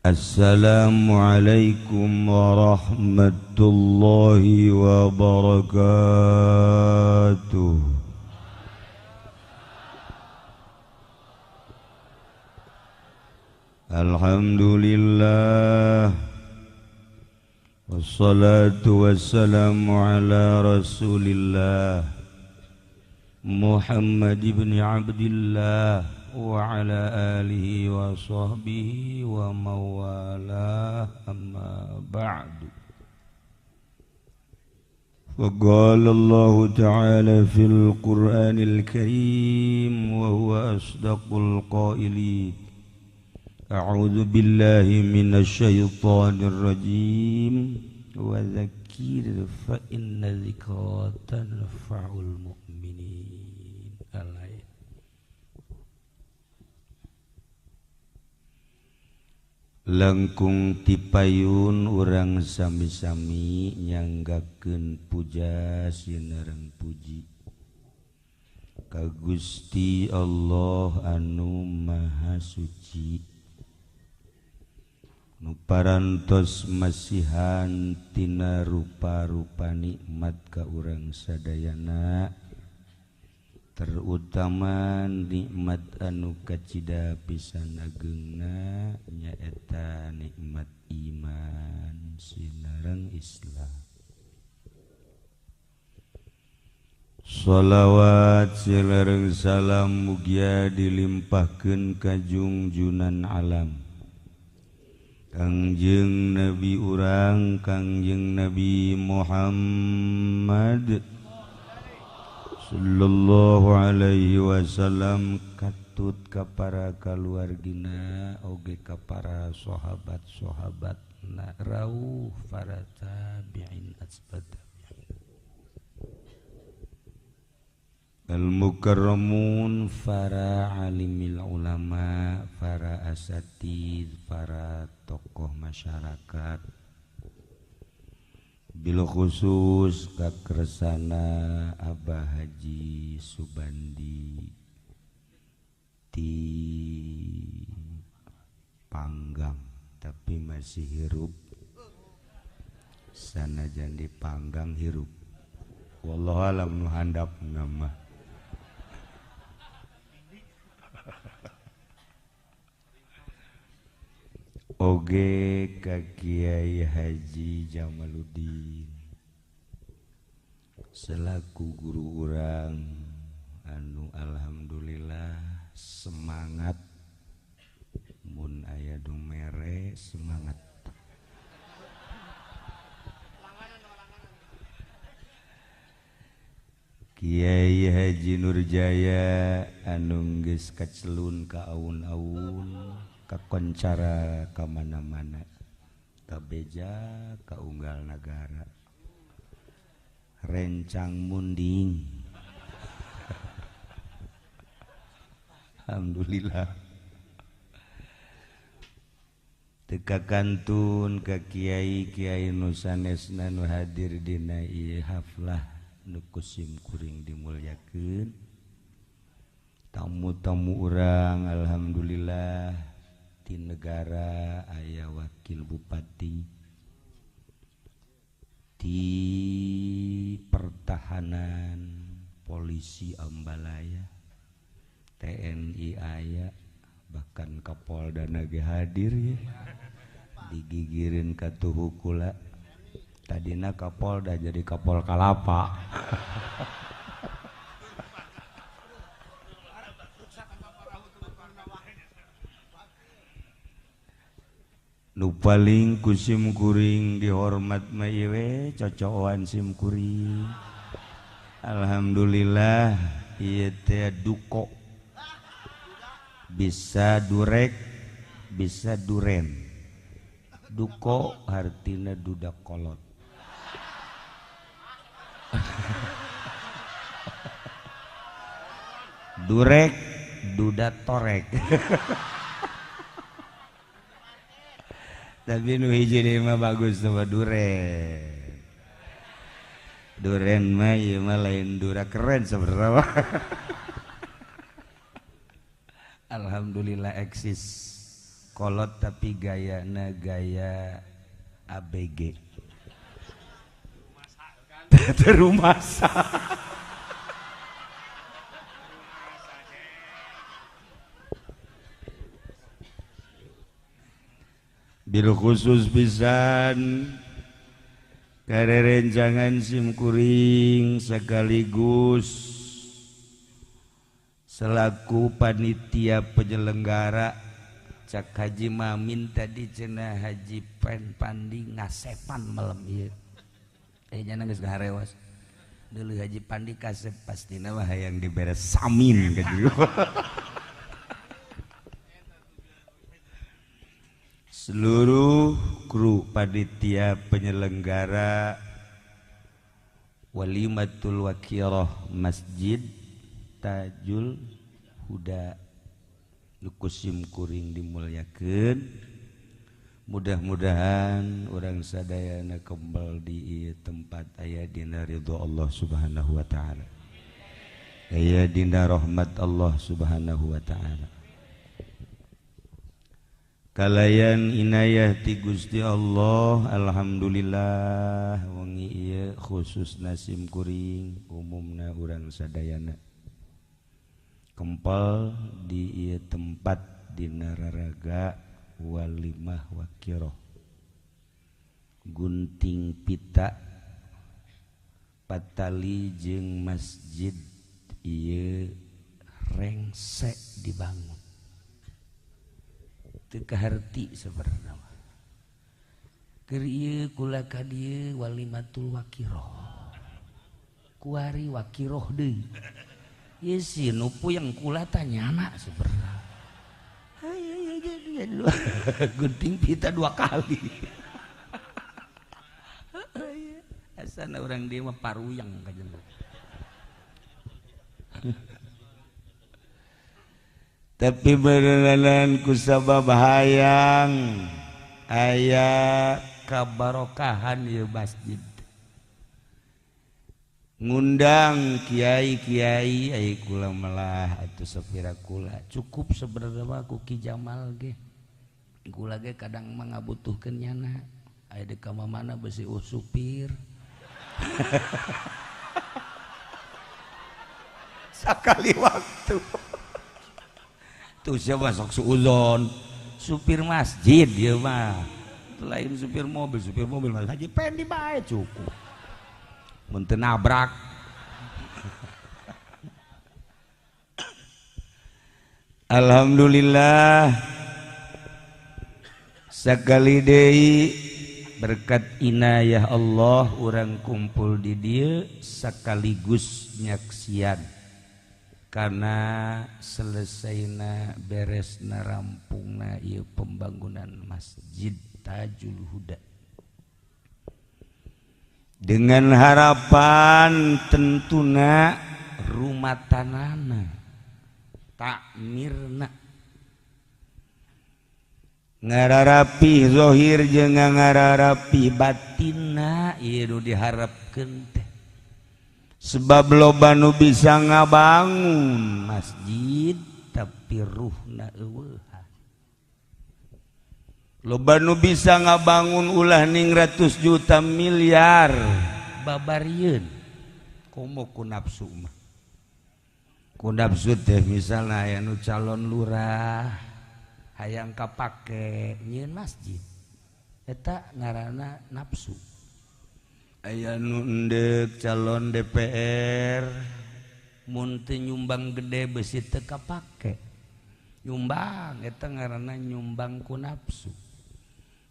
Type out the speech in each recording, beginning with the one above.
Assalamualaikum warahmatullahi wabarakatuh. Alhamdulillah, wassalatu wassalamu ala rasulillah Muhammad ibn Abdillah wa ala alihi wa sahbihi wa mawalah, amma ba'du. Faqala Allah ta'ala fil Qur'anil Karim wa huwa asdaqul qailin. A'udzu billahi minasy syaithanir rajim. Wa dzakkir fa inna dzikra tanfa'ul mu'minin. Al-ayat. Langkung tipayun urang sami-sami nyanggakeun puja sinareng puji ka Gusti Allah anu Maha Suci, nu parantos masihan tina rupa-rupa nikmat ka urang sadayana, terutama nikmat anu kacida pisan agengna nyaeta nikmat iman sinareng Islam. Shalawat sinareng salam mugia dilimpahkeun ka jungjunan alam Kangjeng Nabi urang Kangjeng Nabi Muhammad sallallahu alaihi wasallam, katut ka para kaluargina oge ka para sahabat-sahabatna, rauh para tabi'in asbat tabi'in, al-mukarramun, para alimil ulama, para asatid, para tokoh masyarakat, bil khusus kakresana Abah Haji Subandi di Panggang, tapi masih hirup, sanajan di Panggang hirup, wallahu alam nu handap nama. Oge ka Kiai Haji Jamaluddin selaku guru urang anu alhamdulillah semangat mun aya nu mere semangat. Kiai Haji Nurjaya anu geus kacelun ka aun-aun, kakoncara ka mana-mana, kabeja ka unggal nagara, rencang munding. Alhamdulillah. Teka kantun ka kiai-kiai nu sanesna nu hadir dina ieu haflah nu kusim kuring dimulyakeun. Tamu-tamu urang alhamdulillah di negara aya wakil bupati, di pertahanan polisi Ambalaya, TNI aya, bahkan Kapolda ge hadir ya, digigirin ka tuhu kula. Tadina Kapolda jadi Kapol Kalapa. Nu paling ku sim kuring dihormat mah ieu we cocokan sim kuring. Alhamdulillah ieu teh duko, bisa durek bisa duren. Duko hartina duda kolot. Durek duda torek. Tapi nu hiji deui mah bagus mah duren. Duren mah ieu mah lain dura keren sebenarnya. Alhamdulillah eksis Kolot tapi gayana gaya ABG. Terumasa. Bil khusus pisan karerencangan simkuring sekaligus selaku panitia penyelenggara. Cak Haji Mamin tadi cenah Haji Pen Pandi ngasepan malam ieu. Nya geus ngarewas. Deuleu Haji Pandi kasep pastina mah hayang diberes samin ka dieu. Seluruh kru panitia penyelenggara Walimatul Wakiroh Masjid Tajul Huda nu ku simkuring dimuliakeun, mudah-mudahan urang sadayana kembal di tempat aya dina ridho Allah Subhanahu wa taala, aya dina rahmat Allah Subhanahu wa taala. Kalayan inayah ti Gusti Allah, alhamdulillah wengi ieu khususna simkuring umumna urang sadayana kempal di ieu tempat dina raraga walimah wakiroh gunting pita patali jeung masjid ieu rengsek dibangun. Teu kaharti sabarna mah. Keur ieu kula ka dieu walimatul wakiroh. Kuari wakiroh deui. Ieu si nu puyeng kula tanyana sabarna. Gunting pita dua kali. Asana urang dieu mah paruyang ka jelema. Tapi berenanan ku sabab hayang aya kabarokahan ieu masjid. Ngundang kiai-kiai ai kula melah atuh sapira kula cukup sebenarnya mah ku Ki Jamal ge. Kula ge kadang mah ngabutuhkeun nyana. Aya di ka mana besi supir. Sakali waktu. Tuh siapa sok suuzon supir masjid dia mah lain supir mobil mah Haji Pendi bae cukup mun teu nabrak. Alhamdulillah sakali deui berkat inayah Allah urang kumpul di dieu sekaligus nyaksian karena selesaina beresna rampungna ieu pembangunan Masjid Tajul Huda dengan harapan tentuna rumah tanana takmirna ngararapi zahir jeung ngararapi batinna ieu nu diharapkeun teh. Sebab loba nu bisa ngabangun masjid tapi ruhna eueuhan. Loba nu bisa ngabangun ulah ning ratus juta miliar babarieun komo ku nafsu mah. Ku nafsu teh misalna aya nu calon lurah hayang kapake nyieun masjid eta ngaranna nafsu. Aya nu endek calon DPR mun teu nyumbang gede besi teu kapake nyumbang eta ngaranna nyumbang ku nafsu.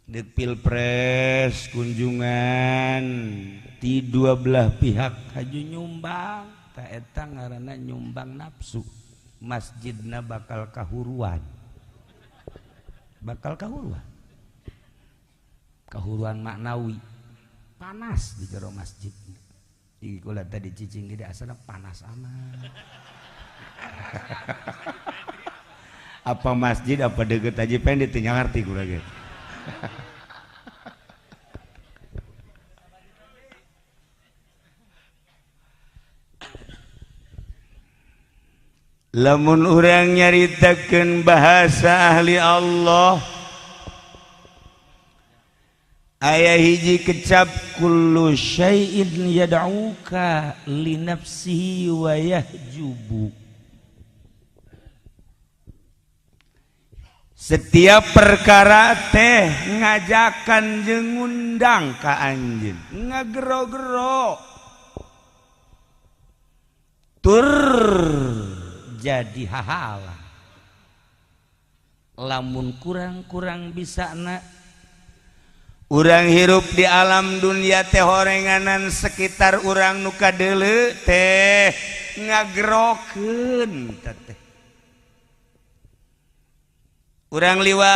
Dek pilpres kunjungan ti dua belah pihak haju nyumbang ta eta ngaranna nyumbang nafsu. Masjidna bakal kahuruan, bakal kahuruan, kahuruan maknawi. Panas di jero masjid. Iki kula tadi cicing gede asalna panas amat. Apa masjid apa deket aja pendek teu ngarti kula ge. Lamun urang nyaritakeun bahasa ahli Allah, Aya hiji kecap kullu syai'in yad'uka li nafsihi wa yahjubu. Setiap perkara teh ngajakan jeung ngundang ka anjeun, ngagero-gero tur jadi hahala. Lamun kurang-kurang bisa na urang hirup di alam dunia teh horenganan sekitar urang nu kadeuleu teh ngagerokeun teh. Urang liwat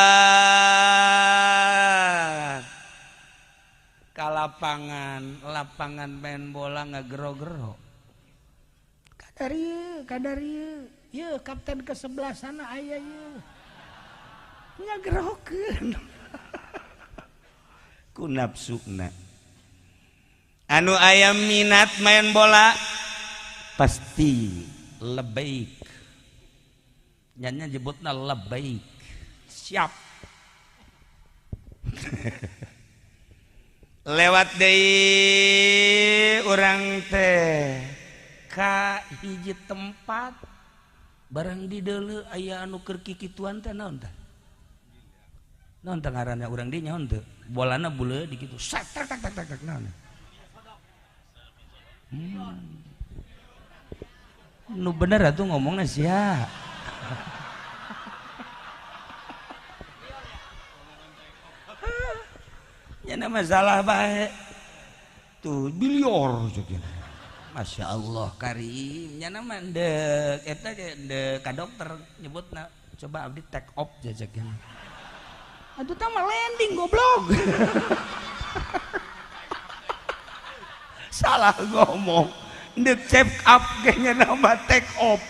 ka lapangan, lapangan main bola ngagero-gero. Kadar ieu, kadar ieu. Ieu kapten ke sebelah sana aya ieu. Ngagerokeun. Ku nafsuna. Anu aya minat main bola pasti lebaik. Nyanyi nyebutna lebaik. Siap. Lewat deui urang teh ka hiji tempat barang di deuleu aya anu keur kikituan teh naon teh? Naon teh ngaranna urang di nyaon teu? Bolana buleud di kitu. Sat tak tak tak tak naon. Nu bener atuh ngomongna sia. Nya masalah bae. Tuh bilior jeung. Masya Allah karim. Nya mah deuk eta ge deuk ka dokter nyebutna coba abdi take off jajakeun. Aduh tah mah landing goblok. Salah ngomong. Deuk check up ge nya nama take off.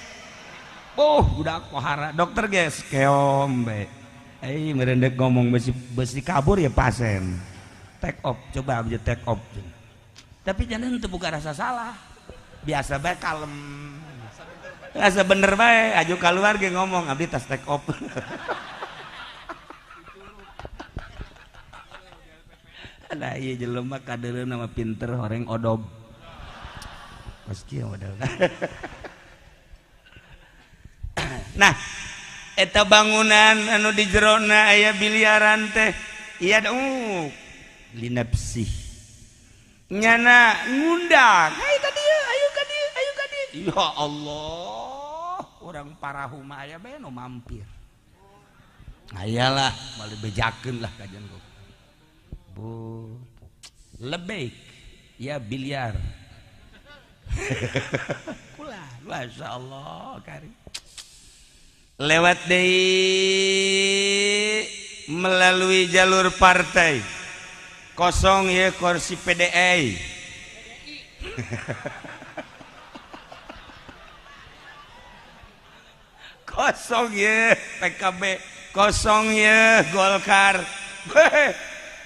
Oh, budak pohara dokter geus keom bae. Eh meureun ngomong besi kabur ya pasien. Take off, coba abdi take off. Tapi jangan teu buka rasa salah. Biasa bae kalem. Rasa bener bae, aju keluar ge ngomong abdi tas take off. Nah ieu jelema kadeuleu mah pinter horeng odob. Kos kieu modelna. Nah, eta bangunan anu di jerona aya biliaran teh ieu linapsih. Nyana ngundang, ayo ka dieu, ayo ka dieu, ayo ka dieu. Ya Allah, urang parahu mah aya bae nu mampir. Ayalah, moal bejakeun lah kajian gua. Bu, lebek ya biliar. Kula, Masya Allah, kari. Lewat deui melalui jalur partai. Kosong ya kursi PDI. Kosong ya PKB, kosong ya Golkar.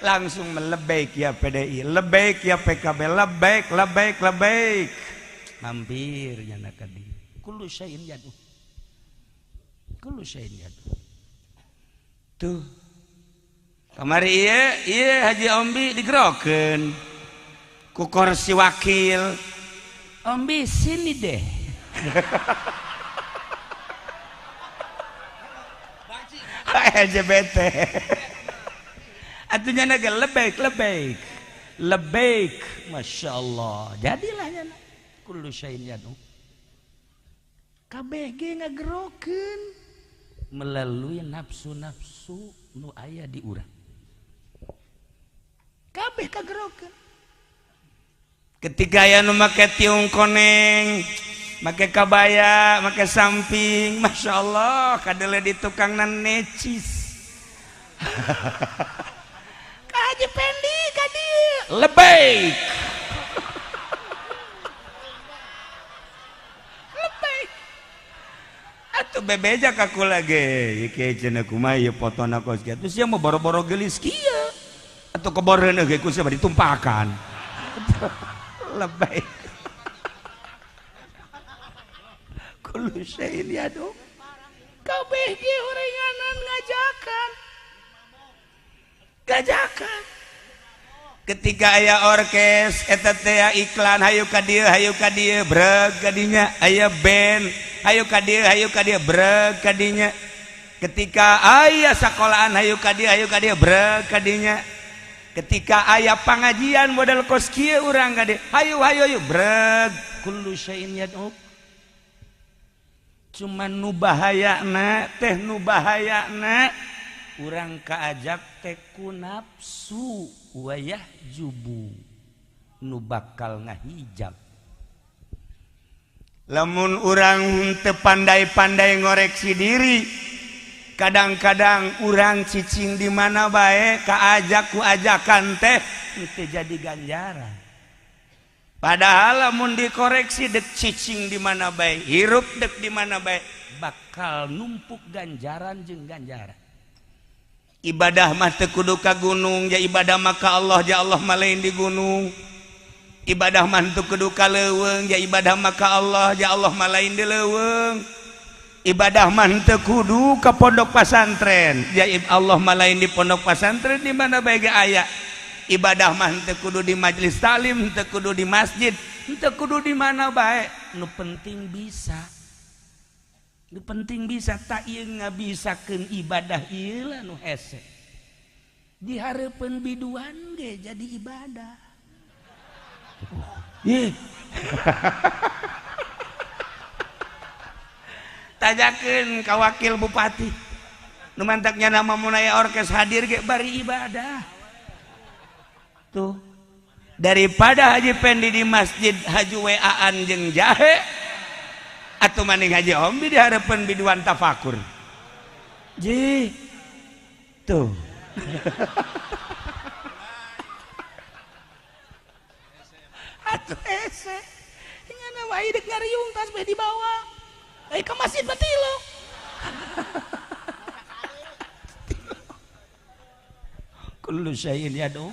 Langsung melebek ya PDI, lebek ya PKB, lebek, lebek, lebek. Mampir nyana kadi. Kullu syai'in yadu. Kullu syai'in yadu. Tuh. Kamari ieu Haji Ombi digerokeun ku kursi wakil. Ombi sini deh. LGBT. Atuh nyana ge lebek, lebek. Lebek, Masya Allah. Jadilah nyana. Kullu syai'in yadu. Kabeh ge ngagerokeun melalui nafsu-nafsu nu aya di urang. Kabeh kagerokeun. Ketika aya nu make tiung koneng, make kabaya, make samping, Masya Allah, kadeuleu di tukangna necis. Ka Haji Pendi ka dieu, lebek. Lebek. Atuh bebeja ka kula ge, ieu cenah kumaha ieu potona kos kieu. Terus sia mah boro-boro geulis kieu. Atau keboreun ge ku sia ditumpakan. Lebek. Kullu syai'in yadu. Kabeh ge horenganan ngajakan. Ngajakan. Ketika aya orkes eta teh iklan hayu ka dieu hayu ka dieu breg kadinya, aya band hayu ka dieu hayu ka dieu breg kadinya. Ketika aya sekolahan hayu ka dieu hayu ka dieu breg kadinya. Ketika aya pangajian model kos kieu urang ka dieu hayu hayu hayu breg. Kullu syai'in yad'u. Cuman nu bahayana teh nu bahayana urang kaajak teh ku nafsu wayah jubu nu bakal ngahijab. Lamun urang teu pandai-pandai ngoreksi diri, kadang-kadang urang cicing di mana bae kaajak ku ajakan teh teu jadi ganjaran. Padahal lamun dikoreksi dek cicing di mana bae, hirup dek di mana bae, bakal numpuk ganjaran jeung ganjaran. Ibadah mah teu kudu ka gunung, ja ibadah mah ka Allah, ja Allah mah lain di gunung. Ibadah mah teu kudu ka leuweung, ja ibadah mah ka Allah, ja Allah mah lain di leuweung. Ibadah mah teu kudu ka pondok pasantren, ja Allah mah lain di pondok pasantren, di mana bae ge aya. Ibadah mah teu kudu di majelis taklim, teu kudu di masjid, teu kudu di mana bae, nu penting bisa. Nu penting bisa tak ieu ngabisakeun ibadah ieu lah nu hese. Di hareupeun biduan ge jadi ibadah. Ih. Tajakeun ka wakil bupati. Nu mantaknya nama mun aya orkes hadir ge bari ibadah. Tuh. Daripada Haji Pendi di masjid haji WA-an jeung jahe atau maning Haji Ombi di harapan biduan tafakur. Ji. Tuh. Atuh hese. Ngana wae deuk ngariung tas bae dibawa. Ai ka masjid batilo. Kullu syai'in yad'u.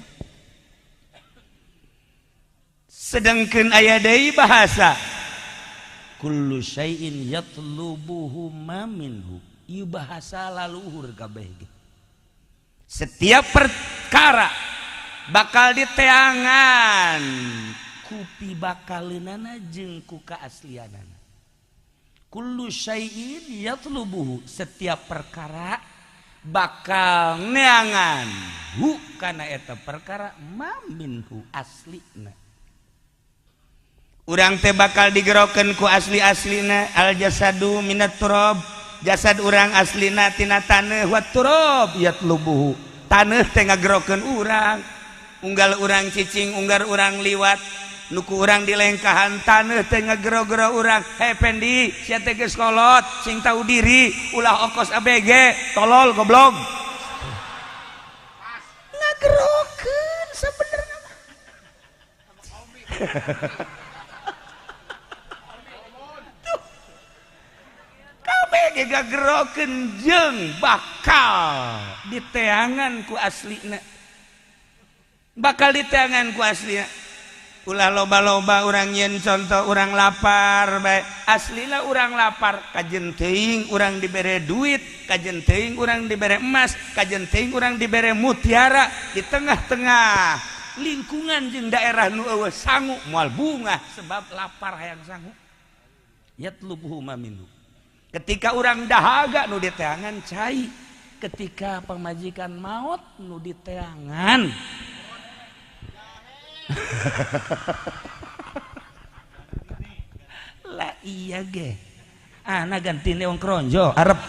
Sedangkeun aya deui bahasa kullu syai'in yatlubuhu ma minhu. Ieu bahasa laluhur kabeh ge. Setiap perkara bakal diteangan ku pibakaleunana jeung ku kaaslianana. Kullu syai'in yatlubuhu, setiap perkara bakal neangan hu kana eta perkara ma minhu aslina. Urang teh bakal digerokeun ku asli-aslina. Al jasadu minat turab, jasad urang aslina tina taneuh, wa turab yatlubuhu, taneuh teh ngagerokeun urang. Unggal urang cicing, unggal urang liwat, nu ku urang dilengkahan taneuh teh ngagero-gero urang. Hei Pendi, sia teh geus kolot, sing tahu diri, ulah okos ABG, tolol goblok. Ngagerokeun sabenerna mah. Kabeh ngagerokeun jeung bakal diteangan ku aslina. Bakal diteangan ku aslina. Ulah loba-loba urang nyeun contoh urang lapar bae. Aslina urang lapar, kajen teuing urang dibere duit, kajen teuing urang dibere emas, kajen teuing urang dibere mutiara di tengah-tengah lingkungan jeung daerah nu eueuh sangu moal bungah sebab lapar hayang sangu. Yatlubuhu ma minhu. Ketika urang dahaga nu diteangan cai, ketika pamajikan maot nu diteangan. Lah iya ge. Ana gantine wong kronjo arep.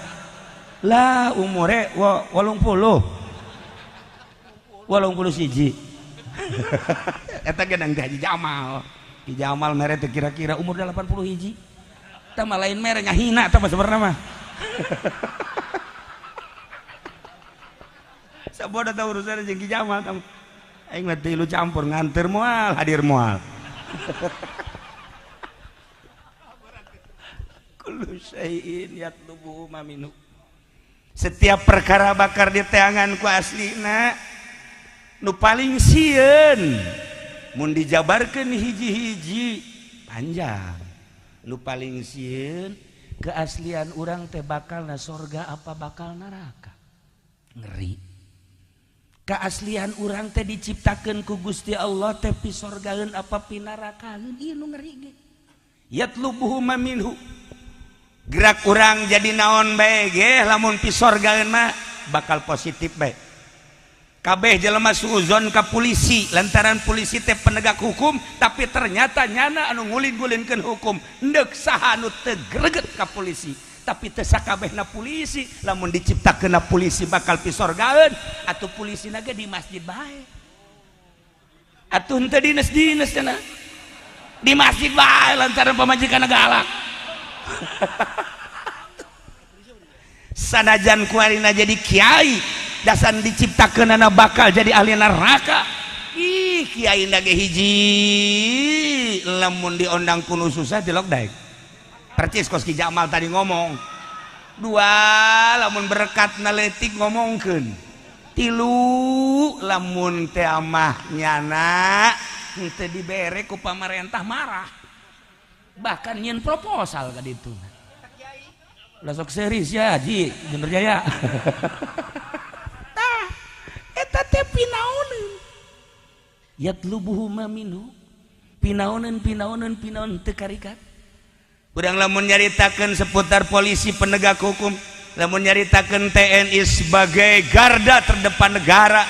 Lah umure 80. 81. Eta ge nang Haji Jamal. Ki Jamal mere teh kira-kira umur 81. Tah mah lain mere ngahina tah mah sebenarnya mah. Sabodo tah urusan jeung Ki Jamal tah. Aing mah tilu campur nganter moal hadir moal. Kullu syai'in yatlubuhu ma minhu. Setiap perkara bakar diteangan ku aslina. Nu paling sieun mun dijabarkeun hiji-hiji panjang. Nu paling sieun keaslian urang teh bakal na sorga apa bakal neraka. Ngeri. Keaslian urang teh diciptakeun ku Gusti Allah teh pisorgaeun apa pinarakaeun ieu nu ngeri ge. Yatlubuhu ma minhu. Gerak urang jadi naon bae ge lamun pisorgaeun mah bakal positif bae. Kabeh jelema suuzon ka polisi lantaran polisi teh penegak hukum tapi ternyata nyana anu ngulin-ngulinkeun hukum endek saha anu teu greget ka polisi. Tapi teu sakabehna polisi lamun diciptakeunna polisi bakal pisorgaeun atuh polisina ge di masjid bae atuh henteu dinas-dinas cenah di masjid bae lantaran pamajikanna galak. Sanajan kuarina jadi kiai dasan diciptakeunana bakal jadi ahli neraka. Ih kiai na ge hiji lamun diondang ku nu susah dilok daek. Percis kos Ki Jamal tadi ngomong. Dua lamun berkat naletik ngomongkeun. Tilu lamun teh amah nyana henteu dibere ku pamarentah marah. Bahkan nyeun proposal ka ditu. Ulah sok serius ya Haji Bener Jaya. Tah eta teh pinaoneun. Yatlubuhu ma minhu. Pinaoneun pinaoneun pinaon teu karikat. Urang lamun nyaritakeun seputar polisi penegak hukum, lamun nyaritakeun TNI sebagai garda terdepan negara,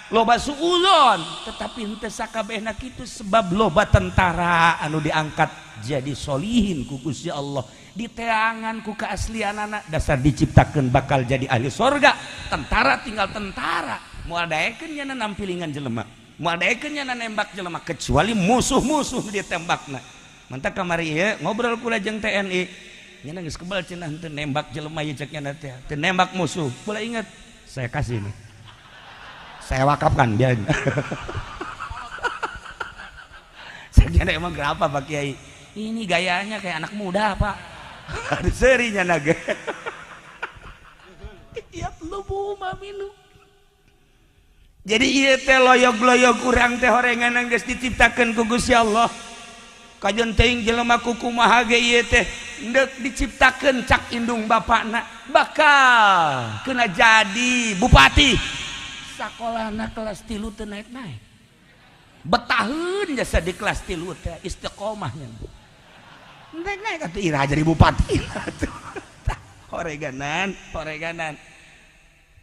loba suuzon, tetapi henteu sakabehna kitu sebab loba tentara anu diangkat jadi solihin ku Gusti Allah, diteangan ku keaslianana dasar diciptakeun bakal jadi ahli sorga. Tentara tinggal tentara, moal daekeun nya nampilingan jelema, moal daekeun nya nembak jelema kecuali musuh-musuh ditembakna. Mantap kamari ieu ngobrol kula jeung TNI. Nya geus kebal cenah henteu nembak jelema ieu cek nya teh. Teu nembak musuh. Kula ingat, saya kasih nih. Saya wakafkan biar. Saya kira emang kenapa Pak Kiai? Ini gayanya kayak anak muda, Pak. Ada serinya naga. Yatlubu ma minhu. Jadi ieu teh loyog-loyog urang teh horengan geus diciptakeun ku Gusti Allah. Kajen teuing jelema ku kumaha ge ieu teh endek diciptakeun cak indung bapakna bakal kena jadi bupati. Sakolahna kelas 3 teu naik-naik. Betaheun jasa di kelas 3 teh istiqomahnya. Naik-naik atuh ira jadi bupati. Horeganan, horeganan.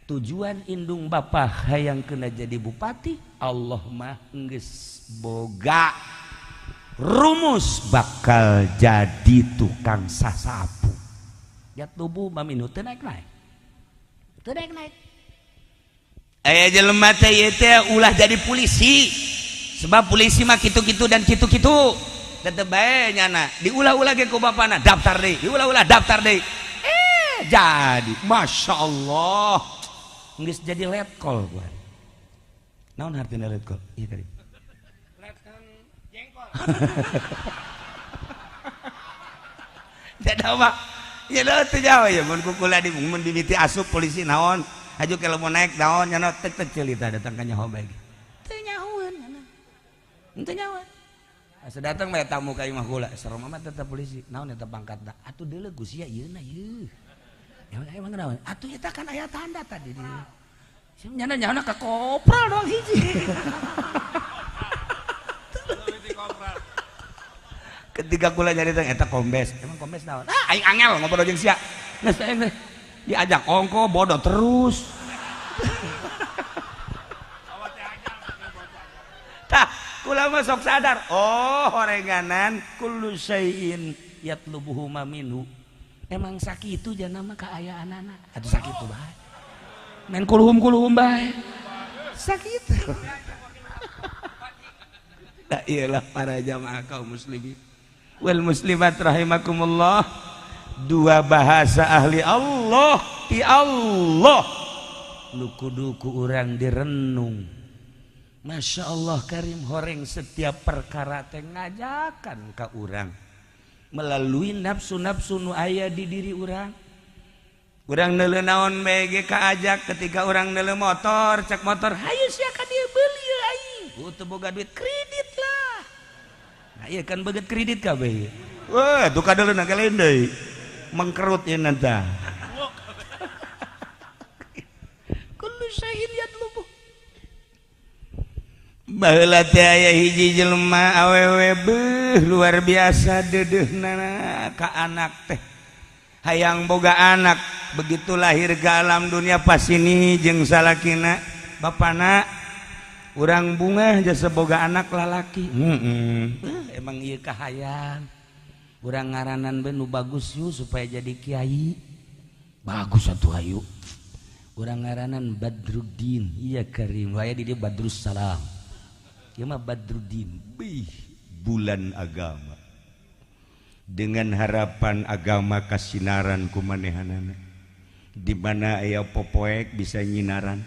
Tujuan indung bapa hayang kena jadi bupati, Allah mah geus boga rumus bakal jadi tukang sasapu. Ya tubuh maminu teu naik-naik. Teu naik-naik. Aya jelema teh ieu teh ulah jadi polisi. Sebab polisi mah kitu-kitu dan kitu-kitu. Tetep bae nyana, diulah-ulah ge ku bapana, daftar deui, diulah-ulah daftar deui. Jadi, Masya Allah. Geus jadi letkol gua. Naon artina letkol? Ieu tadi. Jadi apa? Ya lo teu jauh ya mun kukula di mun bibiti asup polisi naon, aju kalau mau naik naon nya tek tek celita datang ka nyaho bae. Teu nyahoeun nya. Teu nyahoeun. Asa datang bae tamu ka imah kula, serem amat tetep polisi. Naon eta pangkatna? Atuh deuleu Gusti ieuna ieu. Emang naon? Atuh eta kan aya tanda tadi di. Nya nyana ka kopral doang hiji. Ketika kula nyarita eta kombes, emang kombes naon? Ah, aing angel ngobrol jeung sia. Geus aing diajak ongko bodoh terus. Tah, kula mah sok sadar, oh horenganan kullu syai'in yatlubuhu ma minhu. Emang sakitu jana mah kaayaanana. Atuh sakitu bae. Main kuluhum-kuluhum bae. Sakitu. Nah, iyalah para jamaah kaum muslimin wal muslimat rahimakumullah. Dua bahasa ahli Allah ti Allah nu kudu ku urang direnung. Masya Allah karim horeng setiap perkara teh ngajakan ka urang melalui nafsu-nafsu nu aya di diri urang. Urang neuleuh naon bae ge kaajak ketika urang neuleuh motor, cek motor, hayu sia ka dieu beuli aing. Teu boga duit kredit lah. Nah iya kan beget kredit kabeh. Wah, tuh kadeuleuna lain deui. Mengkerut ieu tah. Kullu syai'in yatlubu. Baheula teh aya hiji jelema awewe beuh luar biasa deudeuhna ka anak teh. Hayang boga anak, begitu lahir ke alam dunia pas ini jeung salakina bapana urang bungah jasa boga anak lalaki. Emang ieu kahayang. Urang ngaranan be nu bagus yuk supaya jadi kiai. Bagus atuh hayu. Urang ngaranan Badruddin, iya Karim, aya di dieu Badrus Salam. Ieu mah Badruddin, bih bulan agama. Dengan harapan agama kasinaran ku manehanana. Di mana aya popoek bisa nyinaran,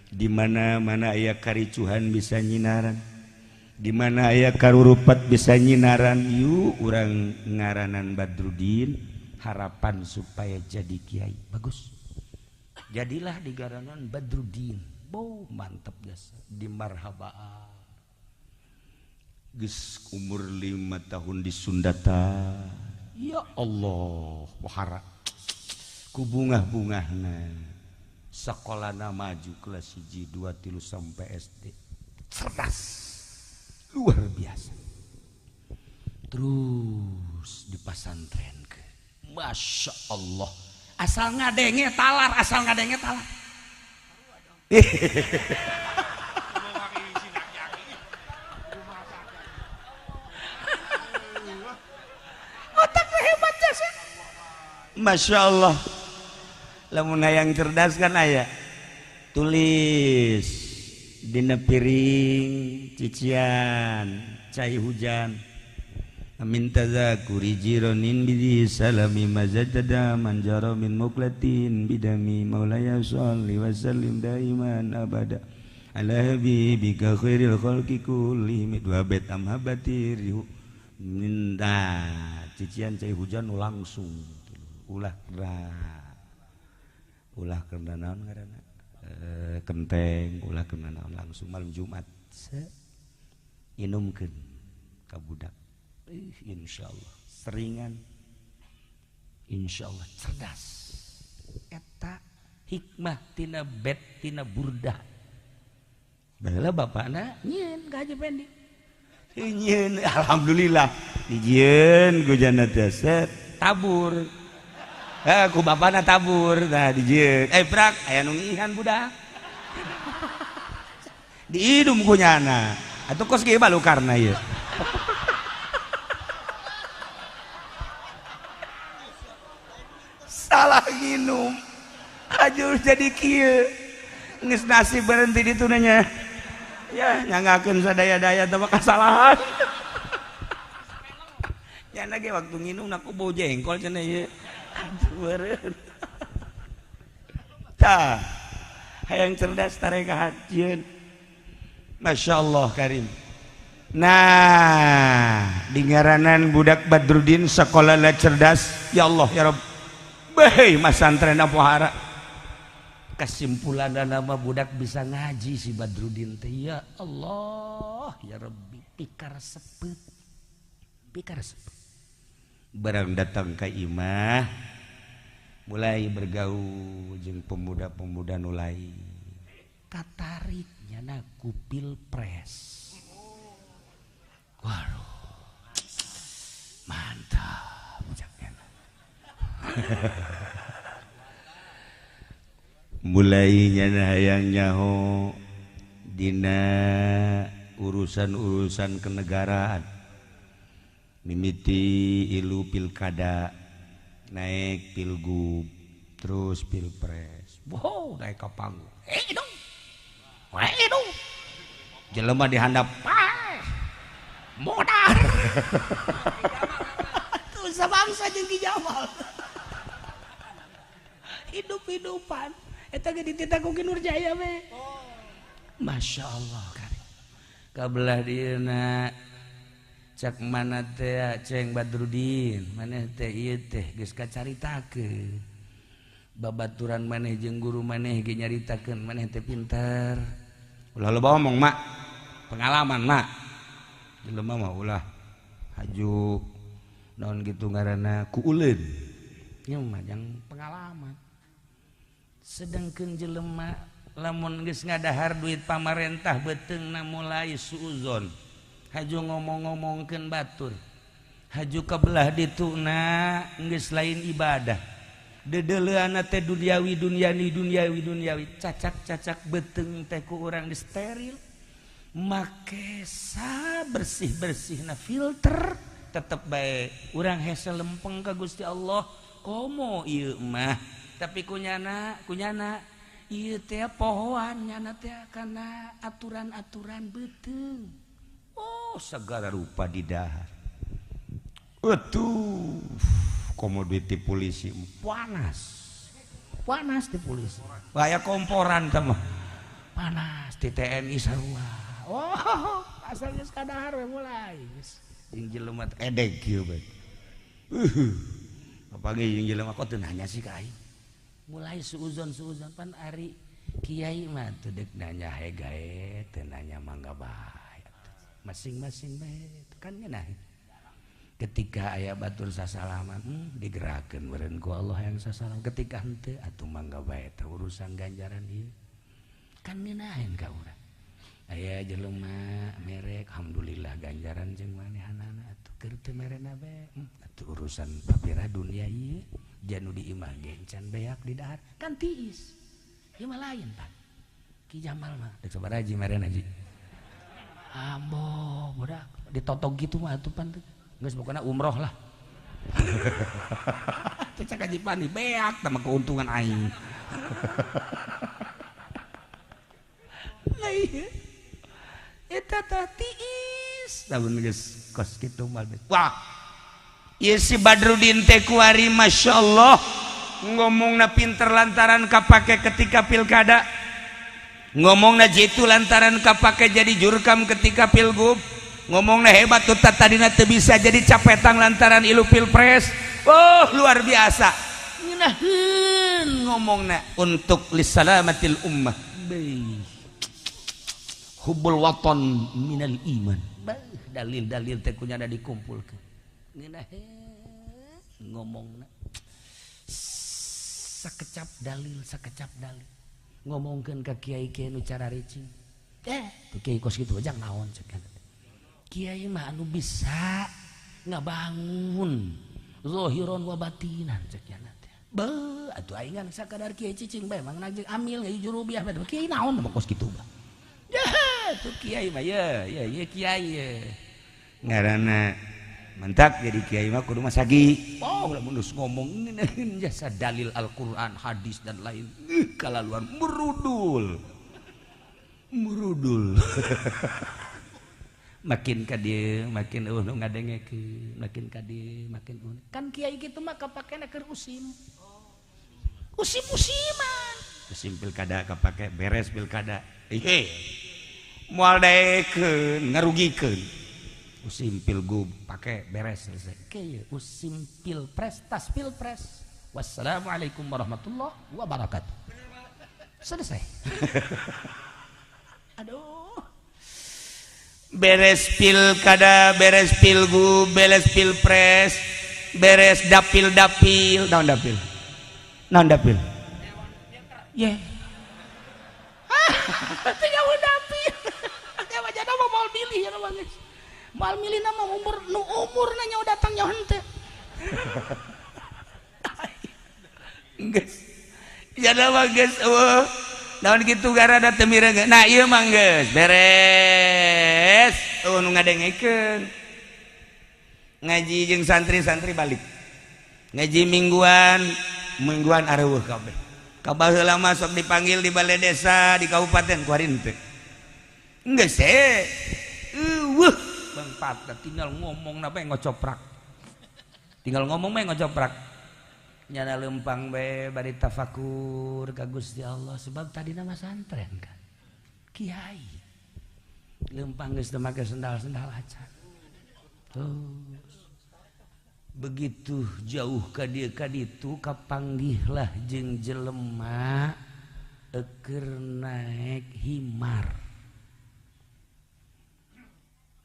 di mana mana aya karicuhan bisa nyinaran, di mana aya karurupat bisa nyinaran. Yuk urang ngaranan Badruddin, harapan supaya jadi kiai. Bagus. Jadilah digaranan Badruddin. Bo mantap jasa di marhabaan. Geus umur 5 tahun di Sundata. Ya Allah, wahara. Ku bungah-bungahna. Sekolahna maju kelas 1, 2, 3 sampai SD. Cerdas. Luar biasa. Terus dipasantrenkeun. Masya Allah. Asal ngadenge talar, asal ngadenge talar. Otaknya hebat jasa. Masya Allah. Lamun hayang cerdas kan aya. Tulis dina piring cician cai hujan. Amin tazakuri jironin bidhi salami mazajada manjara min muklatin bidami maulaya sholli wa sallim daiman abada ala habibika khairil khalqi kullihim wa bait amhabati rihu minta cician cai hujan langsung ulah ulah kena naon ngaranna kenteng ulah kena naon langsung malam Jumat inumkeun ka budak. Insyaallah seringan, insyaallah cerdas. Eta hikmah tina bet tina burdah. Baheula bapakna nyieun ka Haji Pendi. Nyieun alhamdulillah dijieun ku jana teh tabur. Ku bapakna tabur tah dijieun. Prak aya nu ngihan budak. Diidum ku nyana. Atuh kos kieu balukarna ieu. Salah nginum ajur jadi kieu geus nasib berhenti di tunanya ya nyangakeun sadaya-daya teh kasalahan nya ge waktu nginum aku bau jengkol cenah ieu aduh eureun tah hayang cerdas tarekat jieun. Masyaallah Karim. Nah di ngaranan budak Badruddin sekolah cerdas ya Allah ya Rabb. Hei masantren pohara. Kesimpulan nama budak bisa ngaji si Badruddin teh ya Allah ya Rabbi pikar sepet. Pikar sepet. Barang datang ka imah mulai bergaul jeung pemuda-pemuda nu lain. Katarik nyana ku pilpres. Waduh. Mantap ucapnya. Mulai nyana hayang nyaho dina urusan-urusan kenegaraan mimiti ilu pilkada naik pilgub terus pilpres wow naik ke panggung dong dong jelema dihandap modar tuh sabangsa jeung Ki Jamal hidup-hidupan eta ge dititah ku Ki Nurjaya we. Masya Allah Karim. Kabelah dieuna cak mana teh Ceng Badruddin maneh teh ieu teh geus kacaritakeun. Babaturan maneh jeung guru maneh ge nyaritakeun maneh teh pinter. Ulah loba omong mak. Pengalaman mak. Jelema mah ulah haju naon gitu ngaranna ku uleun. Nya mah jang pengalaman. Sedangkan jelema Lamun geus ngadahar duit pamarentah beuteungna mulai suuzon. Haju ngomong-ngomongkeun batur. Haju kabelah dituna geus lain ibadah. Dedeleuana teh duniawi duniawi duniawi duniawi cacak-cacak beuteung teh ku urang disteril. Make sa bersih-bersihna filter tetep bae urang hese lempeng ka Gusti Allah. Komo ieu mah tapi kunyana kunyana ieu teh pohoan nyana teh kana aturan-aturan beuteung. Oh segala rupa didahar. Atuh komo duit di polisi panas. Panas di polisi. Aya komporan teh mah. Panas di TNI sarua. Oh, asal geus kadahar we mulai. Jeung jelema edeg kieu bae. Apage jeung jelema kok teu nanya sih ka aing. Mulai suuzon-suuzon pan ari kiai mah teu deuk nanya hegae, teu nanya mangga bae. Masing-masing bae kan ngeunah. Ketika aya batur sasalaman, digerakkeun meureun ku Allah yang sasalam. Ketika henteu atuh mangga bae teh urusan ganjaran ieu. Kan ngeunaheun ka urang. Aya jelema merek alhamdulillah ganjaran jeung manehanana atuh keur teu merena bae. Atuh urusan papira dunia ieu janu di imah ge can beak di dahar kan tiis. Ieu mah lain pan. Ki Jamal mah deuk sabaraha ji merena ji. Ambo budak ditotog kitu mah atuh pan geus pokona umroh lah. Teh cak Haji Pandi beak tah mah keuntungan aing. Lah ieu eta tah tiis lamun geus kos kitu mah. Wah. Ieu si Badrudin teh kuari masyaallah ngomongna pinter lantaran kapake ketika pilkada. Ngomongna jitu lantaran kapake jadi jurkam ketika pilgub. Ngomongna hebat tuh tadina teu bisa jadi capetang lantaran ilu pilpres. Oh, luar biasa. Ngeunaheun ngomongna untuk lisalamatil ummah. Beuh. Hubbul waton minal iman. Beuh, dalil-dalil teh kunyana dikumpulkeun. Ngeunaheun ngomongna. Sakecap dalil, sakecap dalil. Ngomongkeun ka kiai-kiai nu cararicing. Tuh kiai kos kitu aja naon cek. Kiai mah anu bisa ngabangun zahiron wa batinan cek nya teh. Beuh, atuh aing sakadar kiai cicing bae mang najeng amil ngaji jurubiah bae. Kiai naon mah kos kitu bah. Ya, tuh kiai mah ye, ye ye kiai ye. Ngaranna mantap jadi kiai mah kudu masagi. Oh, lamun geus ngomong ngeunaheun jasa dalil Al-Qur'an, hadis dan lain. Kalaluan merudul. Merudul. Makin ka dieu, makin eueuh nu ngadengekeun, makin ka dieu, makin eueuh. Kan kiai kitu mah kapakena keur usim. Usim-usiman. Usim pilkada kapake, beres pilkada. Ih. Moal daekeun, ngarugikeun. Usim pilgub pake beres selesai. Kieu usim pilpres tas pilpres. Wassalamualaikum warahmatullahi wabarakatuh. Selesai. Aduh. Beres pilkada, beres pilgub, beres pilpres, beres dapil-dapil. Naon dapil? Naon dapil? Ye. Teu nyaho dapil. Teh wajana mah moal milih ya mah geus. Moal milih na mah umur nu umurna nyaho datang nyaho henteu. Geus. Jana mah geus eueuh. Naon kitu garada teu mireung. Nah ieu mah geus beres. Eueuh nu ngadengekeun. Ngaji jeung santri-santri balik. Ngaji mingguan, mingguan areueuh kabeh. Ka baheula mah sok dipanggil di balai desa, di kabupaten kuari henteu. Geus e. Eueuh bangpat tinggal ngomong na bae ngocoprak. Tinggal ngomong bae ngocoprak. Nyana lempang bae bari tafakur ka Gusti Allah sebab tadina mah santren kan. Kiai. Lempang geus teu make sendal-sendal acan. Terus begitu jauh ka dieu ka ditu kapanggihlah jeung jelema keur naek himar.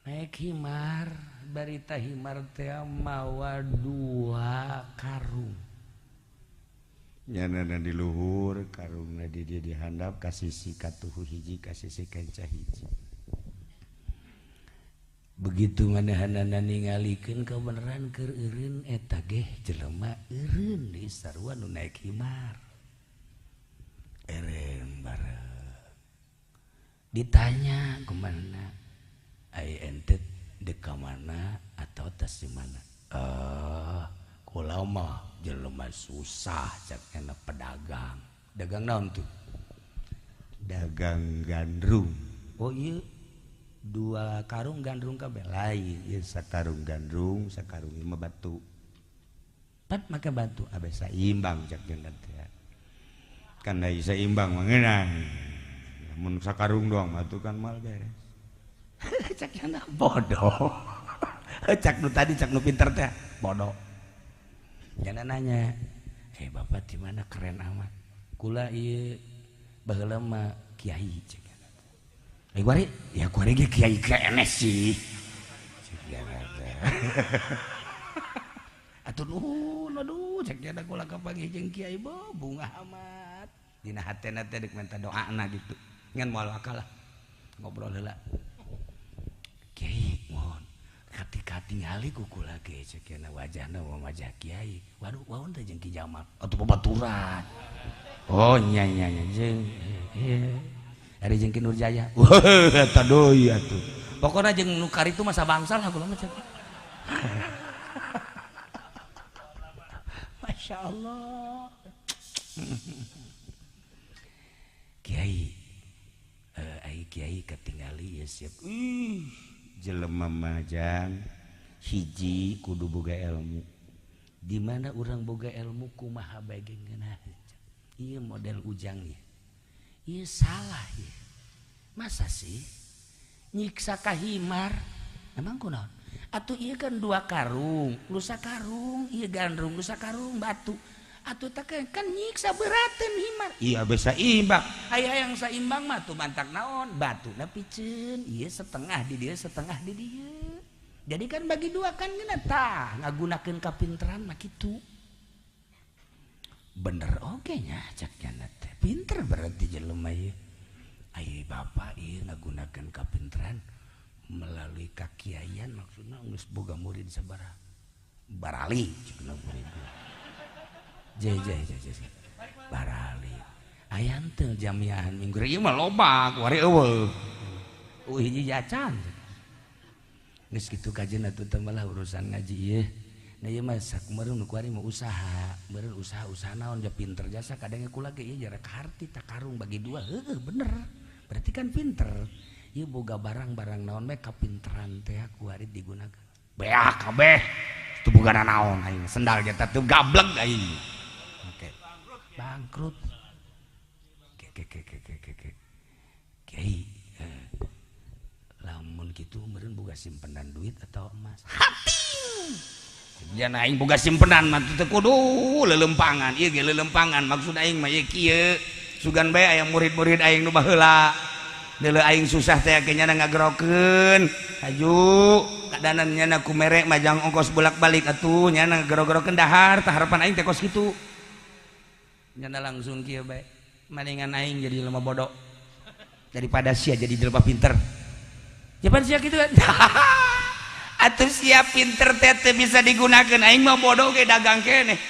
Naek himar barita himar teh mawa dua karung. Nyana di luhur, karungna di dia di handap, kasisi katuhu hiji, kasisi kenca hiji. Begitu manehanana ningalikeun kebenaran keur eureun eta geh jelema eureun di sarua nu naik himar. Eureun bareng. Ditanya kemana? Ai ente dek ka mana atau tas di mana? Kula mah jelema susah cak enak pedagang. Dagang naon tuh? Dagang gandrung. Oh iya, dua karung gandrung kabeh. Lain, ieu sakarung gandrung, sakarung mah batu. Pat make batu abe saimbang cak jeung teh. Kan da saimbang mah ngeunah. Mun sakarung doang mah tuh kan mal beres. Cak yang bodoh. Cak nu tadi cak nu pinter teh bodoh. Jangan nanya, bapak di mana keren amat. Kula ieu baheula mah kiai cek. Eh kuari, ya kuari ge kiai keneh sih. Cek teh. Atuh nuhun aduh cek jana kula kapanggih jeung kiai bungah amat. Dina hatena teh deuk minta doana gitu. Ngan moal akal lah. Ngobrol heula. Kiai mohon ketika tingali ku kula ge cek jana wajahna wajah kiai. Waduh waun teh jeung Ki Jamal atuh babaturan. Oh nya nya nya jeung ari jeung Ki Nurjaya. Wah eta deui atuh. Pokona jeung nu karitu mah sabangsa lah kula mah cek. Masya Allah. Kiai ai kiai katingali ya siap. Ih jelema mah jang hiji kudu boga ilmu. Di mana urang boga ilmu kumaha bae ge ngeunah. Ieu model ujang ieu. Ieu salah ieu. Masa sih nyiksa ka himar? Emang kunaon? Atuh ieu kan dua karung, lusa karung, ieu gandrung, lusa karung batu. Atuh tak kan nyiksa berateun himar. Iya bisa imbang. Aya yang saimbang mah tuh mantak naon? Batuna piceun, ieu setengah di dieu, setengah di dieu. Jadi kan bagi dua kan geuna tah ngagunakeun kapinteran mah kitu. Bener oge nya cak jana teh. Pinter berarti jelema ieu. Ai bapak ieu ngagunakeun kapinteran melalui kakiaian maksudna geus boga murid sabaraha? Barali cek murid. Jeh jeh jeh jeh. Barali. Aya teu jamiahan minggu ieu mah loba kuari eueuh. Hiji jacan. Geus kitu kajeun atuh teh malah urusan ngaji ieu. Nah ieu mah sakumaha nu kuari mah usaha, meureun usaha-usaha naon ja pinter jasa kadang kula ge ieu jarak harti tak karung bagi dua heueuh bener. Berarti kan pinter. Ieu boga barang-barang naon bae kapinteran teh kuari digunakeun. Beak kabeh. Teu boga naon aing sendal ge teh gablek aing. Oke. Bangkrut. Ke ke ke ke ke ke. Kiai lamun kitu meureun boga simpenan duit atau emas. Hati. Jana aing boga simpenan mah teu kudu lelempangan. Ieu ge lelempangan maksud aing mah ieu kieu. Sugan bae aya murid-murid aing nu baheula. Deuleu aing susah teh ge nyana ngagerokeun. Haju kadanan nyana ku mere majang ongkos bolak-balik atuh nyana gero-gerokeun dahar tah harapan aing teh kos kitu. Nyana langsung kieu bae. Maningan aing jadi jelema bodoh daripada sia jadi jelema pinter. Japan sia kitu kan. Atuh sia pinter teh teu bisa digunakeun aing mah bodoh ge dagang keneh.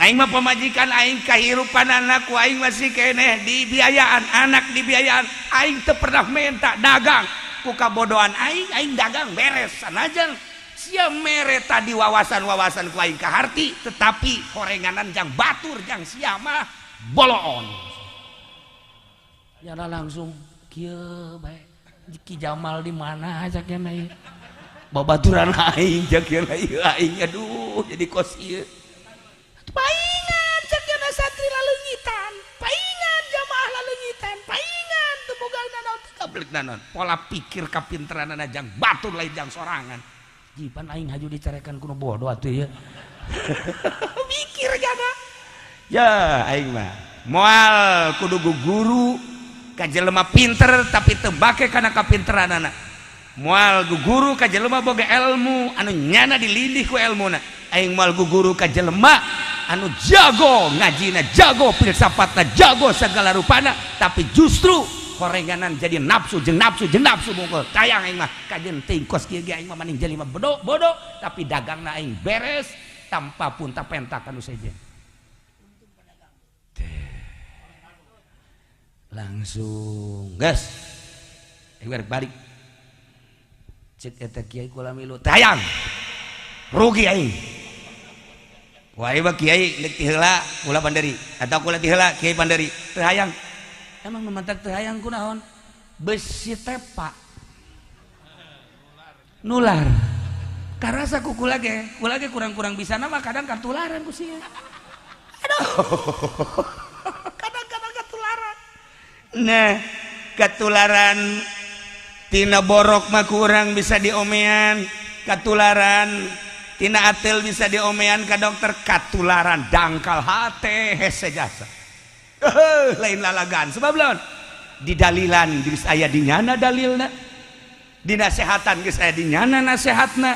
Aing mah pamajikan aing kahirupan anak ku aing masih keneh dibiayaan anak dibiayaan aing teu pernah minta dagang ku kabodohan aing aing dagang beres sanajan sia mere tadi wawasan-wawasan ku aing kaharti tetapi horenganan jang batur jang sia mah boloon. Nyana langsung kieu bae Ki Jamal di mana cak nya ieu babaturan aing cak nya ieu aing aduh jadi kos ieu. Paingan cak nya santri laleungitan, paingan jamaah laleungitan, paingan teu boga nanaon teu gablek naon. Pola pikir kapinteranana jang batur lain jang sorangan. Jipan aing haju dicarekan ku nu bodoh atuh ieu. Mikir jana. Ya aing mah moal kudu guru ka jelema pinter tapi teu bake kana kapinteranana. Moal guru ka jelema boga ilmu anu nyana dilindih ku elmuna. Aing moal guru ka jelema anu jago ngajina, jago filsafatna, jago segala rupana, tapi justru horenganan jadi nafsu jeung nafsu jeung nafsu bungkul. Tayang aing mah kajen teuing kos kieu ge aing mah maning jelema bodoh bodoh, tapi dagangna aing beres tanpa pun tapenta kanu sejen. Langsung gas aing balik cek eta kiai kula milu tayang rugi aing. Wah ieu kiai deuk ti heula kula panderi atau kula ti heula kiai panderi teu hayang. Emang nu mantak teu hayang kunaon? Besi tepa nular. Karasa ku kula ge kurang-kurang bisa nama kadang katularan ku sia. Aduh. Kadang-kadang katularan. Nah, katularan tina borok mah kurang bisa diomean, katularan tina atel bisa diomean ka dokter, katularan dangkal hate hese jasa. Lain lalagan sebab lawan didalilan geus aya di nyana dalilna, dinasehatan geus aya di nyana nasehatna,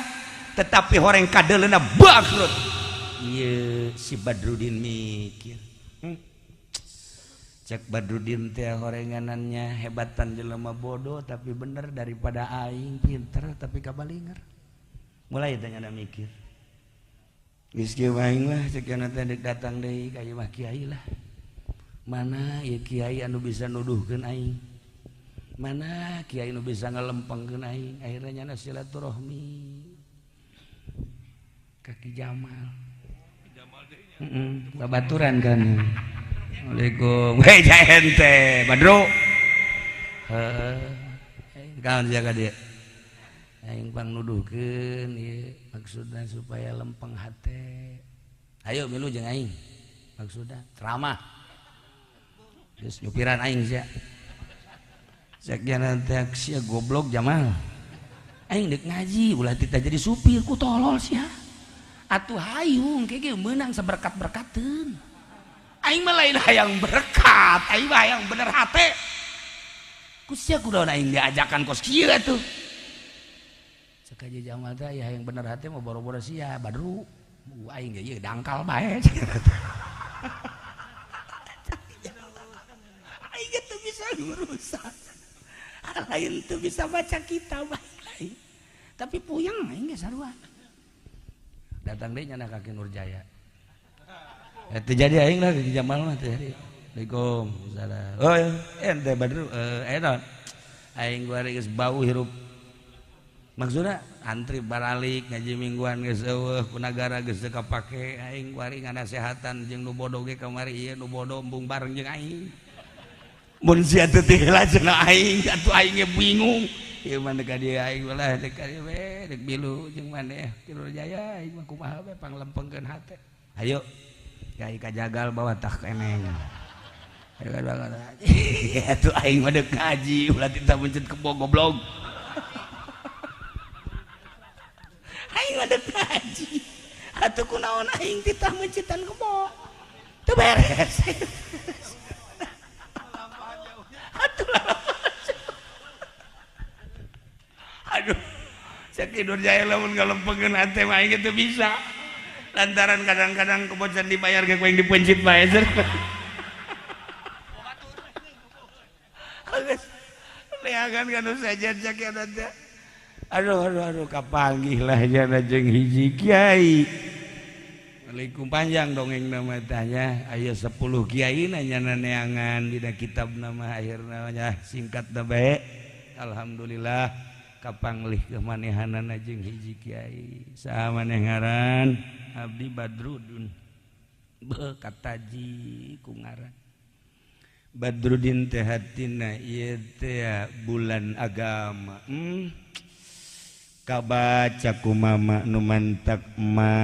tetapi horeng kadeleuna bangkrut. Ieu si Badrudin mikir. Cek Badrudin teh horenganannya hebatan jelema bodoh tapi bener daripada aing pinter tapi kabalinger. Mulai teh nyana mikir. Geus kieu aing lah cek nyana teh deuk datang deui ka ieu mah kiai lah. Mana ieu kiai anu bisa nuduhkeun aing? Mana kiai anu bisa ngalempengkeun aing? Akhirnya nyana silaturahmi ka Ki Jamal. Heeh, babaturan kan. Assalamualaikum. Hei ente, Badru. Heeh. Kaon sia ka dieu? Aing pang nuduhkeun ieu maksudna supaya lempeng hate. Ayo milu jeung aing. Maksudna ceramah. Geus nyupiran aing sia. Cek jana teh sia goblok Jamal. Aing deuk ngaji ulah tita jadi supir ku tolol sia. Atuh hayung ke ge meunang saberkat-berkateun. Aing mah lain hayang berkat, aing mah hayang bener hate. Ku sia kudu aing diajakan kos kieu atuh. Cek Haji Jamal teh ya hayang bener hate mah boro-boro sia Badru. Aing ge ieu dangkal bae. Aing teu bisa ngurusan. Lain teu bisa baca kitab lain. Tapi puyeng aing ge sarua. Datang deui nyana ka Ki Nurjaya. Teu jadi aing lah Ki Jamal mah teu jadi. Assalamualaikum. Salam. Oh, ente Badru naon? Aing kuari geus bau hirup. Maksudna antri baralik ngaji mingguan geus eueuh ku nagara geus teu kapake aing kuari nganasehatan jeung nu bodoh ge kamari ieu nu bodoh embung bareng jeung aing. Mun sia teu teh heula cenah aing atuh aing ge bingung. Ieu mah deuk ka dieu aing ulah deuk ka dieu we deuk milu jeung maneh Ki Nurjaya aing mah kumaha we panglempengkeun hate. Hayu kiai kajagal bawa tah keneng. Atuh aing mah deuk ngaji ulah tita mencet kebo goblok. Aing mah deuk ngaji. Atuh kunaon aing titah mencitan kebo. Teu beres. Atuh aduh, cek Ki Nurjaya lamun ngalempengkeun hate mah aing teu bisa. Lantaran kadang-kadang kebocan dibayar ge ku aing dipencit bae. Geus neangan ka nu sejen cek eta teh. Aduh aduh aduh kapanggih lah jana jeung hiji kiai. Assalamualaikum panjang dongeng nama tanya aya 10 kiai nanya neangan dina kitab nama akhirna nya singkat da bae. Alhamdulillah kapanglih kemanehanana jeung hiji kiai. Saha maneh ngaran? Abdi Badrudin. Beuh kataji ku ngaran. Badrudin teh hatina ieu teh bulan agama. Kabaca ku mama nu mantak ma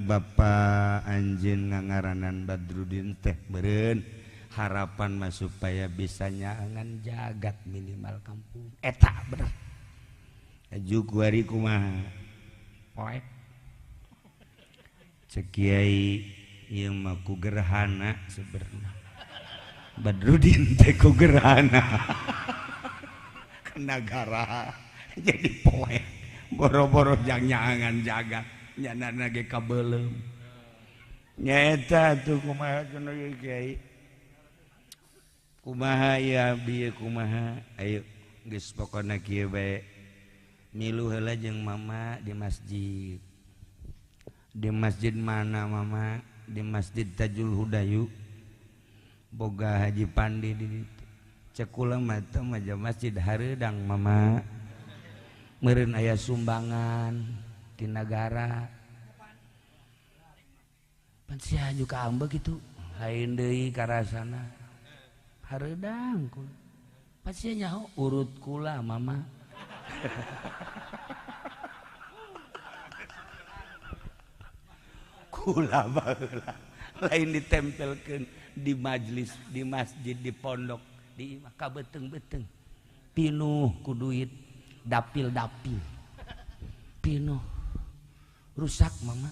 bapa anjeun ngangaranan Badrudin teh beureun harapan mah supaya bisa nyaangan jagat minimal kampung. Eta bener. Aju kuari kumaha? Poek. Cek kiai ieu mah ku gerhana sebenarnya. Badrudin teh ku gerhana. Kena gara jadi poek. Boro-boro jang nyaangan jagat nyanana ge kabeuleum. Nyaeta tuh kumaha cenah kiai. Kumaha ya abdi kumaha. Ayo geus pokona kieu bae. Milu heula jeung mama di masjid. Di masjid mana mama? Di Masjid Tajul Hudayu. Boga Haji Pandi di ditu. Cek kula mah teh masjid hareudang mama. Meureun aya sumbangan ti nagara. Pan sia juga ambek gitu. Lain deui karasana. Hareudang kula. Pan sia nyaho urut kula mama. Kula baheula lain ditempelkeun di majelis, di masjid, di pondok, di imah ka beuteung-beuteung. Pinuh ku duit, dapil-dapil. Pinuh. Rusak mama.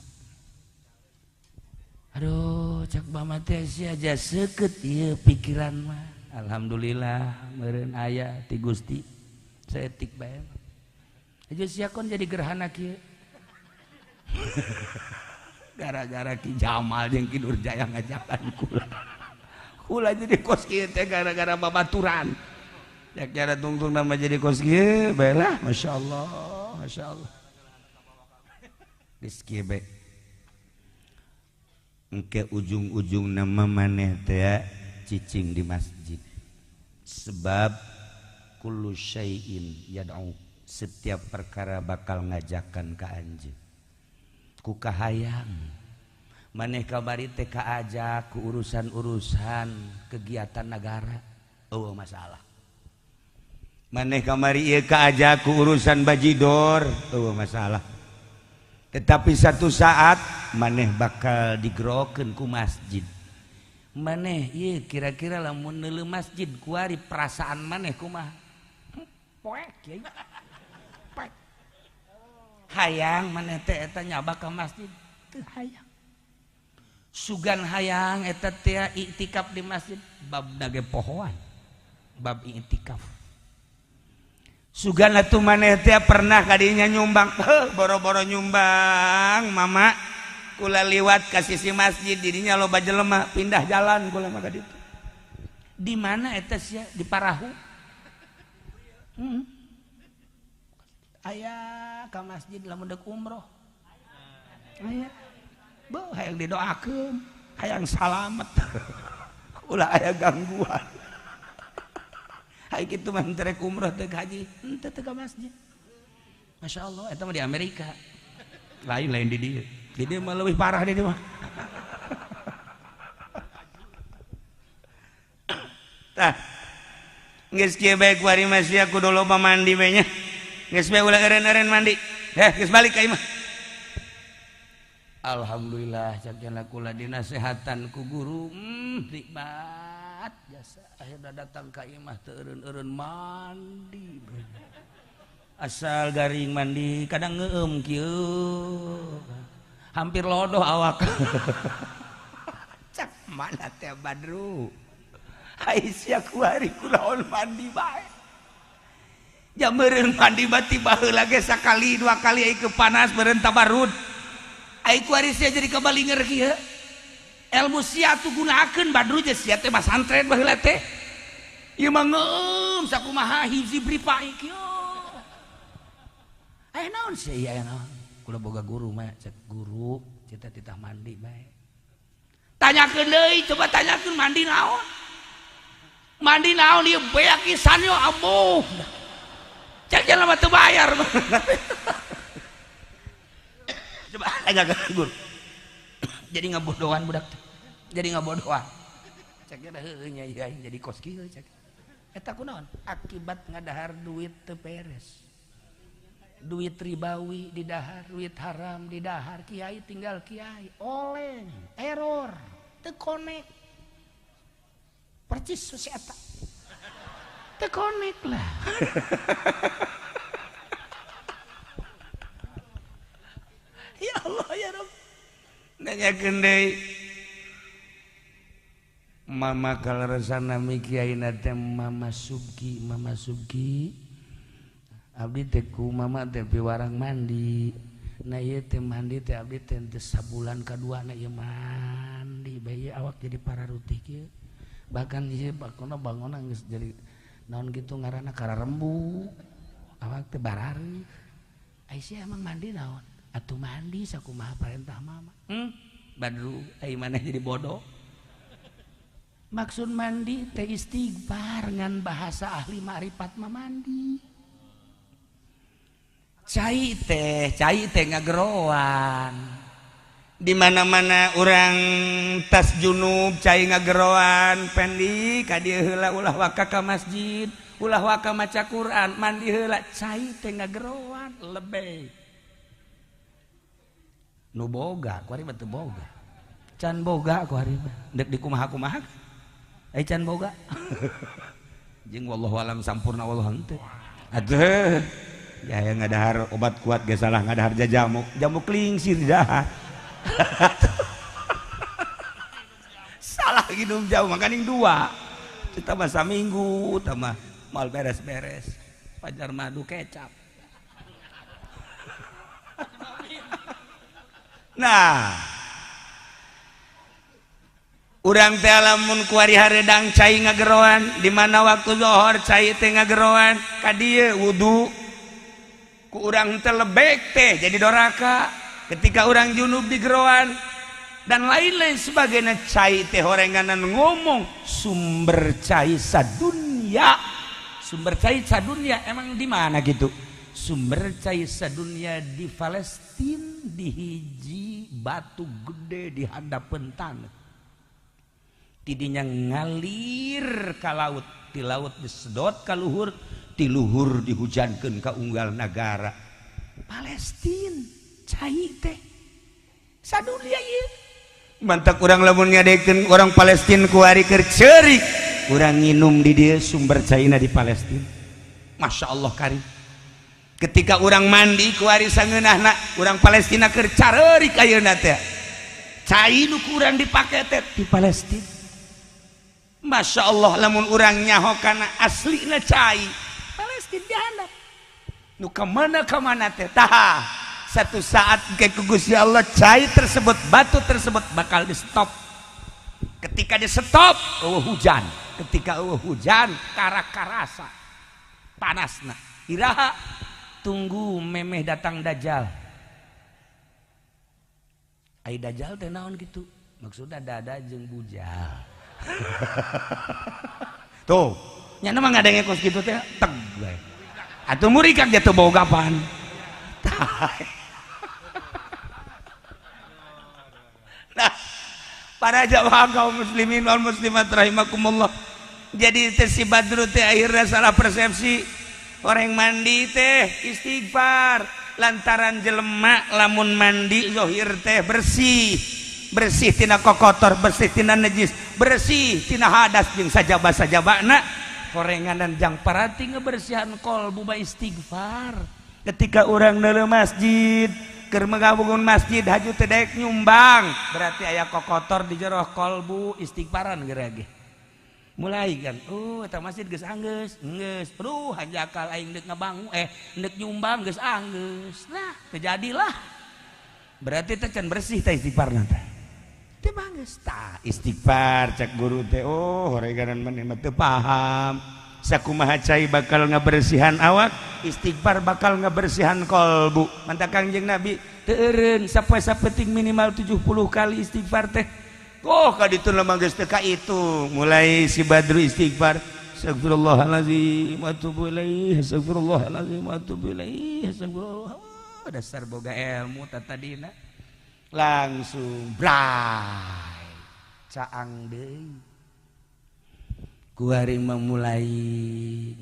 Aduh, cak mama teh sia aja seukeut ieu pikiran mah. Alhamdulillah meureun aya ti Gusti. Saeutik bae. Aja sia kon jadi gerhana kieu. Gara-gara Ki Jamal jeung Ki Nurjaya ngajakan kula. Kula jadi kos kieu teh gara-gara babaturan. Cak cara tungtung nama jadi kos kieu bae lah, masyaallah, masyaallah. Geus kieu bae. Engke ujung-ujung nama maneh teh cicing di masjid. Sebab kullu syai'in yad'u, setiap perkara bakal ngajakan ka anjeun. Ku kahayang maneh kabari teh kaajak ku urusan-urusan kegiatan negara, eueuh masalah. Maneh kamari ieu kaajak ku urusan bajidor, eueuh masalah. Tetapi satu saat maneh bakal digerokeun ku masjid. Maneh ieu kira-kira lamun neuleuh masjid kuari perasaan maneh kumaha? Poek kiai. Poek. Hayang maneh teh eta nyaba ka masjid teu hayang. Sugan hayang eta teh iktikaf di masjid bab dage pohoan. Bab iktikaf. Sugan atuh maneh teh pernah kadinya nyumbang, boro-boro nyumbang mama kula liwat ka sisi masjid didinya loba jelema pindah jalan kula mah ka ditu. Di mana eta sia? Di parahu. Aya ka masjid lamun deuk umroh. Aya. Beuh hayang didoakeun, hayang salamet. Ulah aya gangguan. Hai kitu mah terek umroh teu haji, henteu teu ka masjid. Masyaallah eta mah di Amerika. Lain-lain di dieu. Di dieu mah leuwih parah di dieu mah. Tah. Geus kieu bae kuari mah sia kudu loba mandi bae nya. Geus bae ulah eureun-eureun mandi. Heh, geus balik ka imah. Alhamdulillah cak cenah kula dinasehatan ku guru, nikmat jasa akhirna datang ka imah teu eureun-eureun mandi. Asal garing mandi kadang ngeueum kieu. Hampir lodoh awak. Cak mana teh Badru. Ai sia kuari kulaon mandi bae. Jam meureun mandi bati baheula ge sakali dua kali ai kepanas meureun tabarud. Ai kuari sia jadi kabalinger kieu. Ilmu sia atuh gunakeun Badru je sia teh masantren baheula teh. Ieu mah ngeueum sakumaha hiji bripa kieu. Aya naon sia ieu aya naon? Kula boga guru mah cek guru cita-cita mandi bae. Tanyakeun deui coba tanyakeun mandi naon? Mandi naon ieu beak pisan yo ambuh. Cek jalan mah teu bayar. Coba tanya ke guru. Jadi ngabodohan budak teh. Jadi ngabodohan. Cek nya heueuh nya ieu aing jadi kos kieu cek. Eta kunaon? Akibat ngadahar duit teu beres. Duit ribawi didahar, duit haram didahar, kiai tinggal kiai, oleng, error, teu konek. Percis si eta. Teu konek lah. Ya Allah ya Rabb. Nanyakeun deui. Mama kaleresana mi kiaina teh Mama Subki, Mama Subki. Abdi teh ku mama teh piwarang mandi. Nah ieu teh mandi teh abdi teh teu sabulan kadua na ieu mandi bae awak jadi pararutih kieu. Bahkan ieu bakona bangona geus jadi naon gitu ngaranna kararembu. Awak teh barareuh. Ai sia emang mandi naon? Atuh mandi sakumaha parentah mama. Badru ai maneh jadi bodoh. Maksud mandi teh istighfar ngan bahasa ahli ma'rifat mah mandi. Cai teh ngageroan. Di mana-mana urang tas junub cai ngageroan, pendi ka dieu heula ulah waka ka masjid, ulah waka maca Quran, mandi heula cai teh ngageroan lebih. Nu boga, ku ari mah teu boga. Can boga ku ari mah. Deuk dikumaha-kumaha. Ai can boga. Jeung wallahu alam sampurna wallahu henteu. Aduh. Ya yang ngadahar obat kuat ge salah ngadahar jamu, jamu klingsir dahar. Salah minum jamu makaning dua. Kita mah saminggu, tambah mal beres-beres. Pajar madu kecap. Nah, urang teh lamun kuari hareudang cai ngageroan, di mana waktu zuhur cai teh ngageroan, ka dieu wudu. Ku urang teh lebek teh jadi doraka ketika urang junub di geroan dan lain-lain sebagainya. Cai teh horenganan ngomong sumber cai sadunya, sumber cai sadunya emang di mana gitu? Sumber cai sadunya di Palestina, di hiji batu gede di hadapan tanah, tidinya ngalir ka laut, di laut disedot ka luhur, ti luhur dihujankeun ka unggal nagara Palestina. Cai teh sadunia ieu mantak urang lamun ngadekeun orang Palestina ku ari keur ceurik, urang nginum di dieu sumber caina di Palestina. Masya Allah karim. Ketika urang mandi ku ari sangeunahna urang Palestina keur careurik ayeuna teh, cai nu ku urang dipake teh di Palestina. Masya Allah lamun urang nyaho kana aslina cai Palestina dihandap nu kamana-kamana teh. Tah satu saat ke Gusti Allah cai tersebut, batu tersebut bakal di stop. Ketika di stop eueuh hujan, ketika eueuh hujan karakarasa panasna. Iraha tunggu memeh datang dajjal. Ai dajjal teh naon gitu? Maksudna dada jeung bujal. Tuh, nya mah ngadenge kos kitu teh teg bae. Atuh murikak dia teu boga pan. Nah, para jamaah kaum muslimin wal muslimat rahimakumullah. Jadi teh si Badru teh akhirnya salah persepsi. Orang mandi teh istighfar lantaran jelema lamun mandi zohir teh bersih, bersih tina kokotor, bersih tina najis, bersih tina hadas jeung sajaba-sajabana. Korenganan jang parati ngebersihan kolbu ba istighfar. Ketika orang neuleuh masjid, keur ngabangun masjid haju teh daek nyumbang, berarti aya kokotor di jero kolbu, istighfaran geura ge. Mulai kan, eta masjid geus anggeus, geus, aduh hanjakal aing deuk ngabangun, deuk nyumbang geus anggeus. Nah, terjadilah. Berarti teh can bersih teh istighfarna teh. Teu banggeus tah istighfar cak guru teh, oh horeganan maneh mah teu paham. Sakumaha cai bakal ngabersihan awak, istighfar bakal ngabersihan kolbu. Mantak Kangjeng Nabi teu eureun sapoe sapeting minimal 70 kali istighfar teh. Oh kaditu lemah geus teu kaitung. Mulai si Badru istighfar, astagfirullahalazim wa atubu ilaih, astagfirullahalazim wa atubu ilaih, astagfirullah. Oh, dasar boga ilmu tatadina. Langsung bray caang deui. Kuari memulai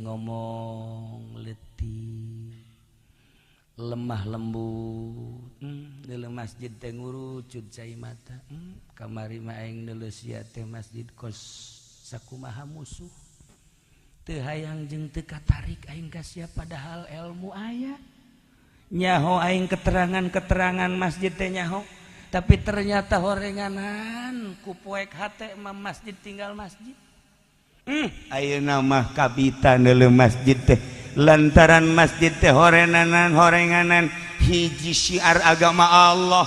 ngomong letih, lemah lembut. Neuleuh masjid teh ngurucut cai mata. Kamari mah aing neuleuh sia teh masjid kos sakumaha musuh. Teu hayang jeung teu katarik aing ka sia padahal ilmu aya. Nyaho aing keterangan-keterangan masjid teh nyaho, tapi ternyata horenganan ku poek hate mah masjid tinggal masjid. Ayeuna mah kabita neuleuh masjid teh lantaran masjid teh horenanan horenganan hiji syiar agama Allah.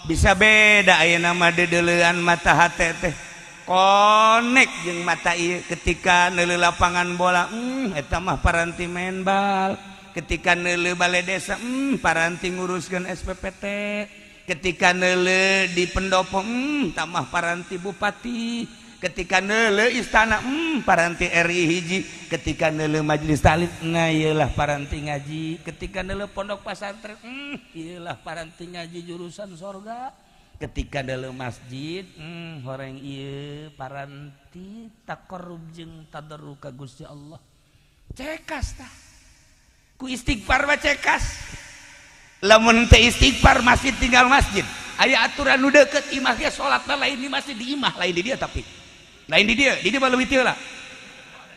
Bisa beda ayeuna mah deudeulean mata hate teh. Konek jeung mata ieu ketika neuleuh lapangan bola, eta mah paranti main bal. Ketika neuleuh balai desa, paranti nguruskeun SPPT. Ketika neuleuh di pendopo, tamah paranti bupati. Ketika neuleuh istana, paranti RI hiji. Ketika neuleuh majelis taklim, nah ieulah paranti ngaji. Ketika neuleuh pondok pesantren, ieulah paranti ngaji jurusan sorga. Ketika neuleuh masjid, horeng ieu paranti taqarrub jeung tadarru ka Gusti Allah. Cekas tah. Ku istighfar mah cekas. Lamun teu istighfar masjid tinggal masjid. Aya aturan nu deukeut imah ge salatna lain di masjid, di imah lain di dia, tapi lain di dia, di dia mah leuwih teu lah.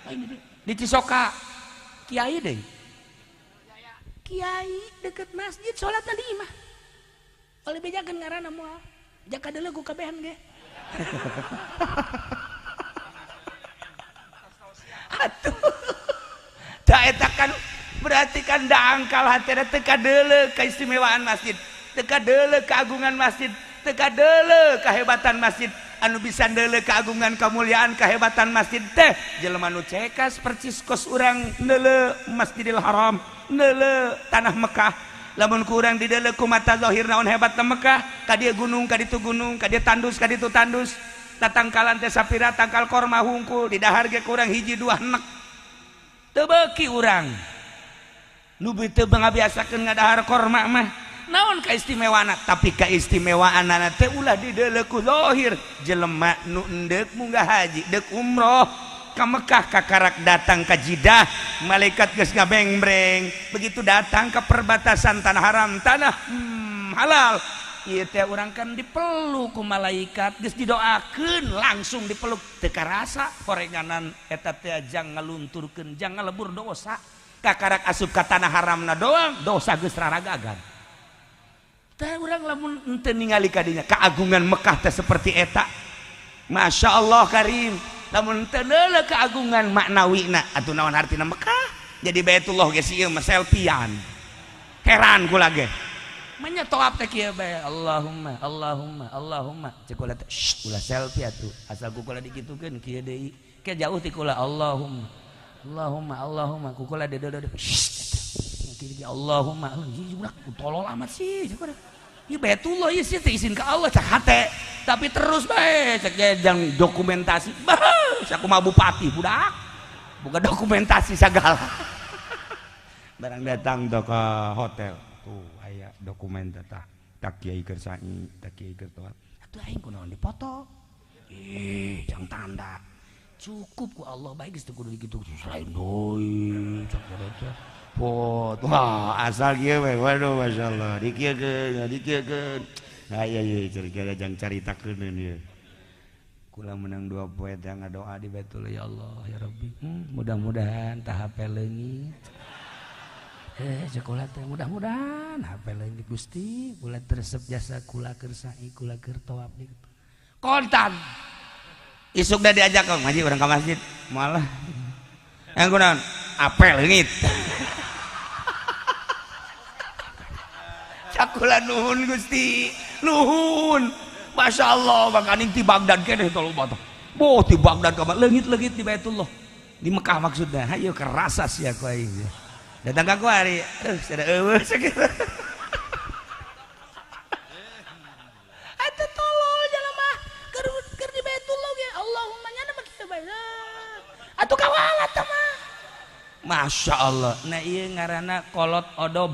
Lain di dia. Di Cisoka kiai deui. Kiai deukeut masjid salatna di imah. Oleh bejakeun ngaranna moal. Jaka deuleu ku kabehan ge. Atuh. Da eta kan berarti kan dangkal hatena teu kadeuleu keistimewaan masjid, teu kadeuleu keagungan masjid, teu kadeuleu kehebatan masjid. Anu bisa ndeuleu keagungan, kemuliaan, kehebatan masjid teh jelema nu cekas percis kos urang ndeuleu Masjidil Haram, ndeuleu tanah Mekah. Lamun ku urang dideuleu ku mata zahir naon hebatna Mekah, ka dieu gunung, ka ditu gunung, ka dieu tandus, ka ditu tandus. Tatangkalan teh sapira tangkal korma hungkul, didahar ge kurang hiji dua enek. Teu beuki urang. Nu teu ngabiasakeun ngadahar korma mah naon kaistimewaanna, tapi kaistimewaanna teh ulah dideuleu ku zahir. Jelema nu endeuk munggah haji, deuk umroh ka Mekah, kakarak datang ka Jidah, malaikat geus ngabengbreng. Begitu datang ke perbatasan tanah haram, tanah halal, ieu teh urang kan dipeluk ku malaikat, geus didoakeun langsung dipeluk, teu karasa horenganan eta teh jang ngalunturkeun, jang ngalebur dosa. Kakarak asup ka tanah haramna doang, dosa geus raragagan. Tah urang lamun henteu ningali ka dinya keagungan Mekah teh seperti eta. Masya Allah karim. Lamun teu neuleuh keagungan maknawina, atuh naon hartina Mekah? Jadi Baitullah ge sieun mah selfiean. Heran kula ge. Manya toap teh kieu bae. Allahumma Allahumma Allahumma. Ceuk kula teh, shh, ulah selfie atuh. Asal ku kula dikitukeun kieu deui. Ke jauh ti kula Allahumma Allahumma Allahumma ku kula deudeuh. Shh. Allahumma budak tolol amat sih. Ieu Baitullah ieu sih teh izin ka Allah cak hate. Tapi terus bae cek jang dokumentasi. Bah, sakumaha bupati budak. Bukan dokumentasi segala. Barang datang tuh ke hotel. Tuh aya dokumen tah. Tak kiai keur sa'i, tak kiai keur toat. Atuh aing kunaon dipoto. Ih, jang tanda. Cukup ku Allah bae geus teu kudu dikitu. Lain deui cak teh. Foto. Wah, asal kieu we. Waduh, masyaallah. Dikieukeun, dikieukeun. Nah, iya iya cerita jang caritakeun ieu. Kula menang 2 poe teh ngadoa di Baitullah, ya Allah, ya Rabbi. Mudah-mudahan tah HP leungit. Sekolah teh mudah-mudahan HP leungit Gusti, kula teresep jasa kula keur sa'i, kula keur tawaf di. Kontan. Isuk da diajak ka ngaji urang ka masjid. Malah. Yang kunaon? HP leungit. Cakula nuhun Gusti, nuhun. Masya Allah, makaning ti Baghdad keneh tolong bata. Boh ti Baghdad ka leungit-leungit di Baitullah. Di Mekah maksudna. Hayu kerasa sia ku aing. Datang ka ku ari, sada eueuh sakitu. Eta tolol jelema keur di Baitullah ge Allahumma nyana mah kieu bae. Atuh kawalat teh mah. Masya Allah. Nah ieu ngaranna kolot odob.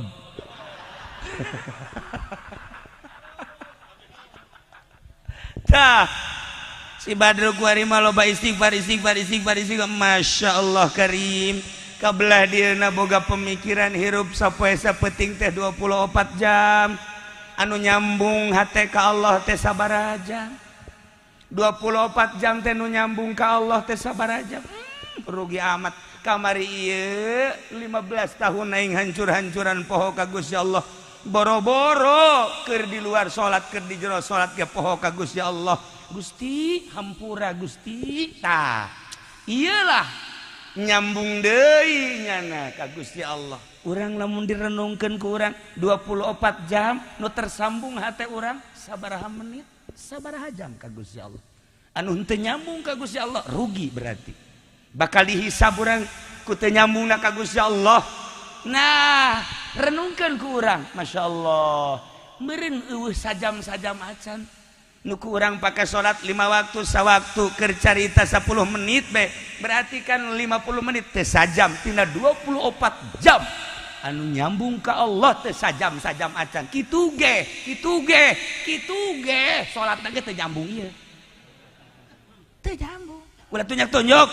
Tah si Badru kuari mah loba istighfar istighfar istighfar istighfar. Masya Allah karim. Kabelah dieuna boga pemikiran hirup sapoe sapeting teh 24 jam. Anu nyambung hate ka Allah teh sabaraha jam? 24 jam teh nu nyambung ka Allah teh sabaraha jam? Rugi amat. Kamari ieu 15 tahun aing hancur-hancuran poho ka Gusti Allah. Boro-boro keur di luar salat, keur di jero salat ge poho ka Gusti Allah. Gusti hampura Gusti. Tah ieulah nyambung deui nyana ka Gusti Allah. Urang lamun direnungkeun ku urang 24 jam nu tersambung hate urang sabaraha menit, sabaraha jam ka Gusti Allah. Anu henteu nyambung ka Gusti Allah rugi berarti. Bakal dihisab urang ku teu nyambungna ka Gusti Allah. Nah, renungkeun ku urang, Masya Allah. Meureun eueuh sajam-sajam acan. Nu ku urang pakai salat 5 waktu sawaktu keur carita 10 menit be, berarti kan 50 menit teh sajam tina 24 jam. Anu nyambung ka Allah teh sajam-sajam acan. Kitu ge, kitu ge, kitu ge, salatna ge teu nyambung ieu. Teu nyambung. Ulah tunjuk-tunjuk.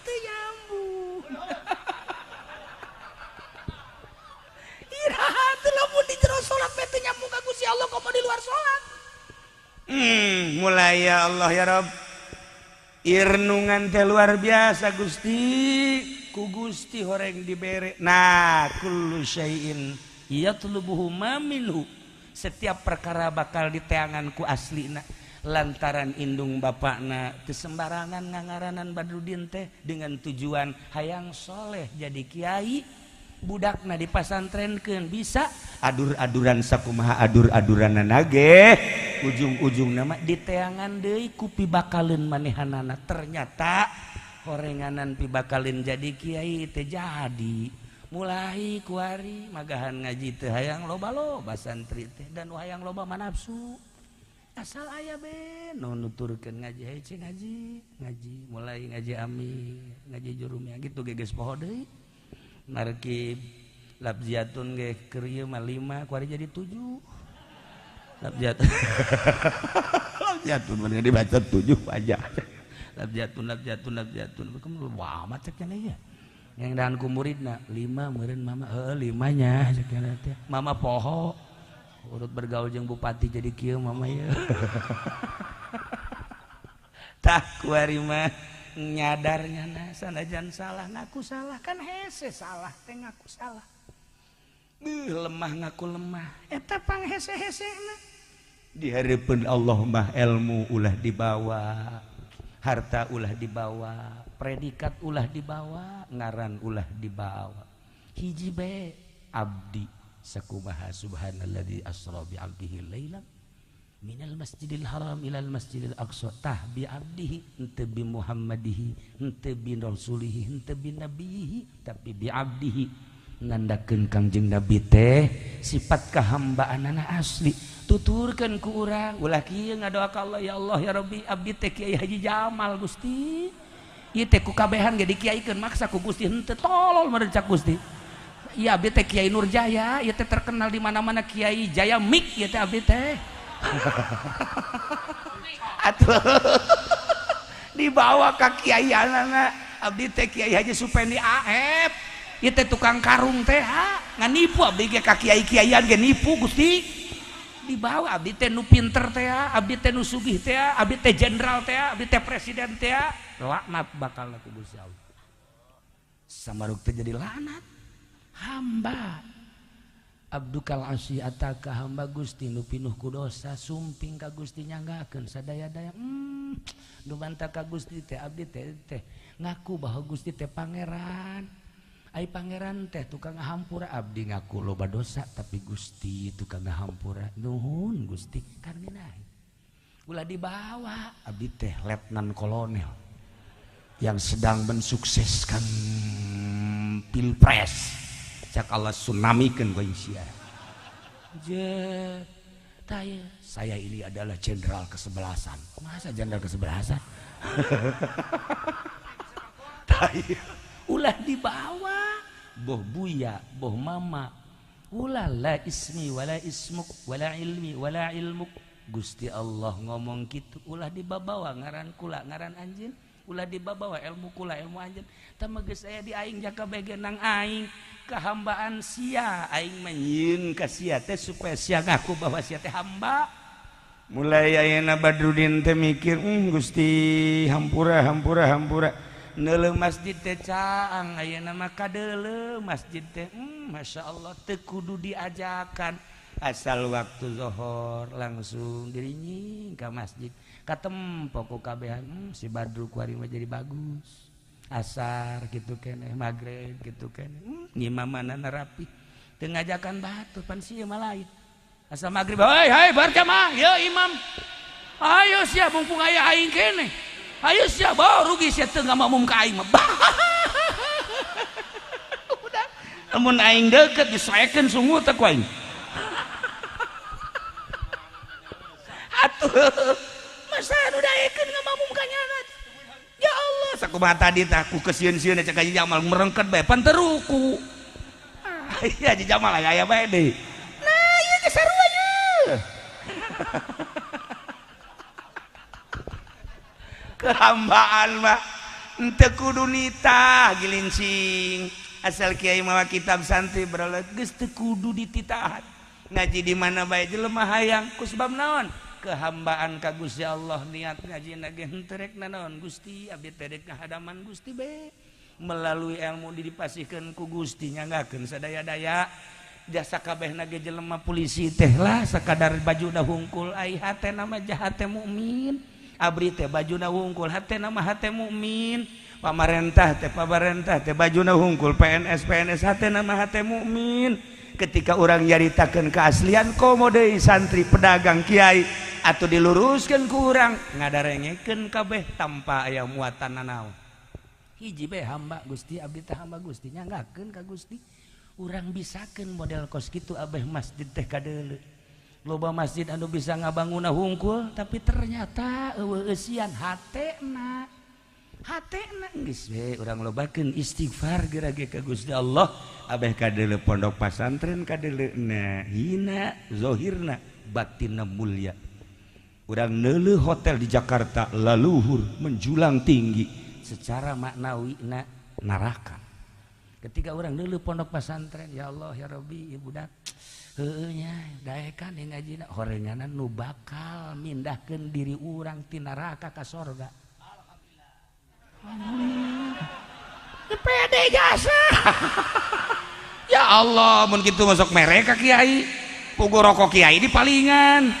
Teu nyambung. Iraha teu lamun di jero salat teh teu nyambung ka Gusti Allah komo di luar salat. Mulai ya Allah ya Rabb. Irnungan teh luar biasa Gusti. Ku Gusti horeng dibere. Nah, kullu syai'in yatlubuhu ma minhu. Setiap perkara bakal diteangan ku aslina. Lantaran indung bapakna teu sembarangan ngangaranan Badrudin teh dengan tujuan hayang soleh jadi kiai, budakna dipasantrenkeun bisa adur-aduran sakumaha adur-aduranana ge ujung-ujung nama diteangan deui ku pibakaleun manehanana. Ternyata horenganan pibakalin jadi kiai teh jadi mulai kuari magahan ngaji teh hayang loba-loba santri teh dan hayang loba manapsu asal aya be nu nuturkeun ngaji hece ngaji ngaji mulai ngaji ami ngaji jurumnya gitu ge geus poho deui narkib labziatun ge keur ieu mah 5 kuari jadi 7 labziatun labziatun mah dibaca 7 aja labziatun labziatun labziatun wah amat cek nya ieu yang dahan ku muridna 5 meureun mama heuh 5 nya cek nya teh mama poho urut bergaul jeung bupati jadi kieu mama ieu. Tah kuari mah nyadarnya na sanajan salah ngaku salah kan hese salah teh ngaku salah. Beuh lemah ngaku lemah eta pang hese-hesena. Di hareupeun Allah mah ilmu ulah dibawa, harta ulah dibawa, predikat ulah dibawa, ngaran ulah dibawa. Hiji bae abdi sakumaha subhanalladzi asra bi 'abdihi lailan minal masjidil haram ilal masjidil aqsa tah bi 'abdihi henteu bi muhammadihi henteu bi rasulihi henteu bi nabihi tapi bi 'abdihi nandakeun Kangjeng Nabi teh sifat kahambaanana asli tuturkeun ku urang ulah kieu ngadoa ka Allah ya Allah ya Rabbi abdi teh Kiai Haji Jamal Gusti ieu teh ku kabehan ge dikiaikeun maksa ku Gusti henteu tolol meureun cak Gusti. Iya abdi teh Kiai Nurjaya, ieu teh terkenal di mana-mana Kiai Jaya Mik ieu teh abdi teh. Atuh dibawa ka kiaianana abdi teh Kiai Haji Supendi AF. Ieu teh tukang karung teh ha, nganipu abdi ge ka kiai-kiaian ge nipu Gusti. Dibawa abdi teh nu pinter teh, abdi teh nu sugih teh, abdi teh jenderal teh, abdi teh presiden teh. Laknat bakal ku Gusti Allah. Samaruk teh jadi laknat. Hamba abdukal asi ataka hamba Gusti nu pinuh ku dosa sumping ka Gusti nyanggakeun sadaya-daya nu bantah ka Gusti teh abdi teh teh ngaku bahwa Gusti teh pangeran ai pangeran teh tukang ngahampura abdi ngaku loba dosa tapi Gusti tukang ngahampura nuhun Gusti kan ngeunah ulah dibawa abdi teh letnan kolonel yang sedang mensukseskan pilpres cak Allah tsunamikeun ku sia. Je taya saya ini adalah jenderal kesebelasan. Masa jenderal kesebelasan? Taya ulah dibawa boh buya boh mama ulah la ismi wala ismuk wala ilmi wala ilmuk. Gusti Allah ngomong kitu ulah dibawa ngaran kula ngaran anjeun ulah dibawa ilmu kula ilmu anjeun tah mah geus aya di aing jaka bege nang aing kehambaan sia aing mah ka sia teh supaya sia ngaku bahwa sia teh hamba. Mulai ayeuna Badrudin teh mikir Gusti hampura hampura hampura neuleuh masjid teh caang ayeuna mah kadeuleuh masjid teh masyaallah teu kudu diajakan asal waktu zuhur langsung dirinying ka masjid katempo ku kabehan si Badru kuari mah jadi bagus Asar gitu keneh, maghrib gitu keneh. Ngimamanana rapi. Teu ngajakan batur pan sia mah lain. Asal maghrib, hei hei berjamaah, ya imam. Ayo sia mumpung aya aing keneh. Ayo sia bawa rugi sia teu ngamakmum ka aing mah. Udah, lamun aing deukeut disoekeun sungut teh ku aing. Atuh, masa nu daekeun ngamakmum ka nyana. Ya Allah, sakumaha tadi tah ku kesieun-sieun cek Haji Jamal merengket bae pan teu ruku. Iya Haji Jamal aya bae deui. Nah, ieu ge sarua ye. Kehambaan mah henteu kudu nitah gilincing. Asal kiai mawa kitab santri baralat geus teu kudu dititahan. Ngaji di mana bae jelema hayang ku sebab naon? Kehambaan ka Gusti Allah niat ngaji ge henteu rek nanaon Gusti abdi teh rek ngahadaman Gusti bae. Melalui ilmu dipasihkeun ku Gusti nyanggakeun sadaya-daya. Jasa kabehna ge jelema polisi teh lah sakadar bajuna hungkul ai hatena mah jahate mukmin. Abri teh bajuna hungkul hatena mah hate mukmin. Pamarentah teh bajuna hungkul PNS PNS hatena mah hate mukmin. Ketika urang nyaritakeun keaslian komo deui santri pedagang kiai atau diluruskeun ku urang ngadarengekeun kabeh tanpa aya muatan nanaon. Hiji bae hamba Gusti abdi teh hamba Gusti nyanggakeun ka Gusti. Urang bisakeun model kos kitu abeh masjid teh kadeuleu. Loba masjid anu bisa ngabangunna hungkul tapi ternyata eueuh eusian hatena. Hatena geus we urang lobakeun istighfar geura ge ka Gusti Allah. Abeh kadeuleu pondok pasantren kadeuleuna hina zahirna batinna mulia. Urang neuleuh hotel di Jakarta laluhur menjulang tinggi secara maknawi na neraka. Ketika orang neuleuh pondok pesantren, ya Allah ya Rabbi ieu budak heueuh nya daekan ngajina horenganan nu bakal mindahkeun diri urang ti neraka ka sorga. Alhamdulillah. Pede jasa. Ya Allah mun kitu masuk mereka kiai. Pugu rokok kiai di palingan.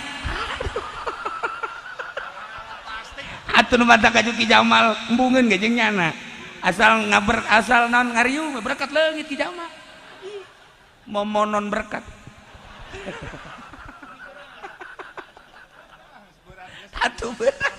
Atuh nu mata ka Ki Jamal embungeun ge jeung nyana. Asal ngaber asal naon ngariung berkat leungit Ki Jamal. Momonon berkat. Atuh berat.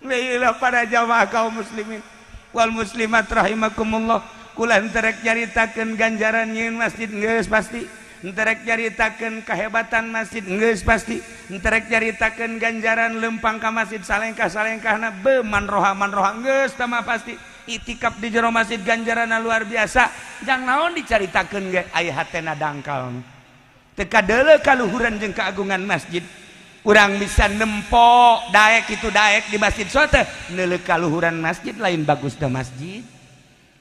Leulah para jamaah kaum muslimin wal muslimat rahimakumullah. Kula henteu rek nyaritakeun ganjaran nyieun masjid geus pasti. Henteu rek nyaritakeun kahebatan masjid geus pasti. Henteu rek nyaritakeun ganjaran lempang ka masjid salengkah-salengkahna be manroha-manroha geus tah mah pasti. Itikaf di jero masjid ganjaranna luar biasa. Jang naon dicaritakeun ge aya hatena dangkal. Teu kadeuleu kaluhuran jeung keagungan masjid. Urang bisa nempo daek itu daek di masjid sote neuleuh kaluhuran masjid lain bagusna masjid.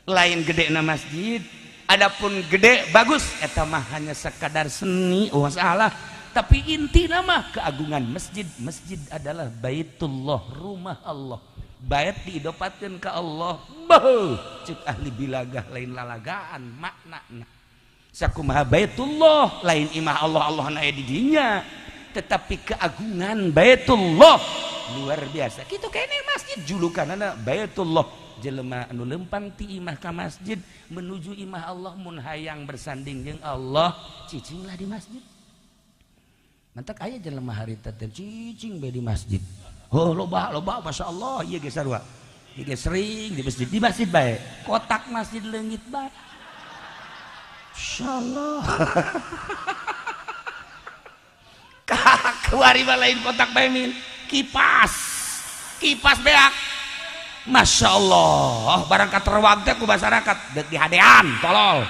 Lain gedena masjid. Adapun gede bagus eta mah hanya sekadar seni oh salah, tapi intina mah keagungan masjid. Masjid adalah baitullah, rumah Allah. Bait diidopatkeun ka Allah. Beuh, ceuk ahli bilagah lain lalagaan maknana. Sakumaha baitullah lain imah Allah, Allah na aya di dinya, tetapi keagungan baitullah luar biasa. Kitu kene masjid julukanana baitullah. Jelema anu lempang ti imah ka masjid menuju imah Allah mun hayang bersanding jeung Allah cicinglah di masjid. Mantak aya jelema harita teh cicing bae di masjid. Oh loba loba masyaallah ieu ge sarua. Ieu ge sering di masjid bae. Kotak masjid leungit bae. Insyaallah. Kuari mah lain kotak bae min. Kipas. Kipas beak. Masya Allah, barang katerwag teh ku masyarakat deuk dihadean tolol.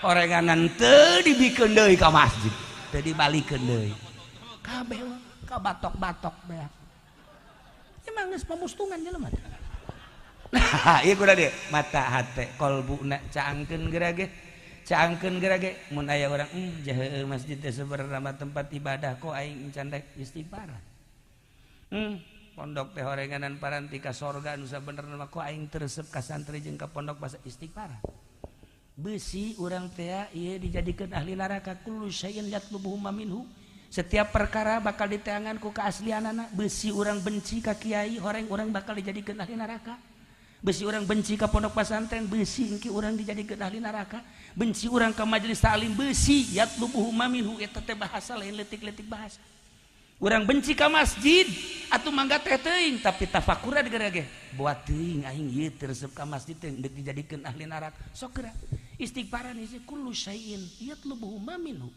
Orenganan teu dibikeun deui ka masjid, teu dibalikeun deui. Kabeh ka batok-batok beak. Emang geus pamustungan jelema teh. Nah, ieu kudu dieu mata hate kolbuna caangkeun geura ge. Caangkeun geura ge mun aya urang jaheueuh masjid teh sabenerna mah tempat ibadah kok aing can rek istighfar. Pondok teh horenganan paranti ka sorga nu sabenerna mah kok aing teu resep ka santri jeung ka pondok basa istighfar. Besi urang teh ieu dijadikeun ahli neraka kullu syai'in yatlubuhu minhu. Setiap perkara bakal diteangan ku keaslianana. Besi urang benci ka kiai horeng urang bakal dijadikeun ahli neraka. Besi urang benci ka pondok pesantren, besi engke urang dijadikeun ahli neraka. Benci urang ka majelis taklim, besi yatlubuhu ma minhu eta teh bahasa lain leutik-leutik bahasa. Urang benci ka masjid atuh mangga teh teuing tapi tafakuran geura ge. Buat teuing aing ieu teu resep ka masjid teh deuk dijadikeun ahli neraka. Sok geura istighfaran isi kullu syai'in yatlubuhu ma minhu.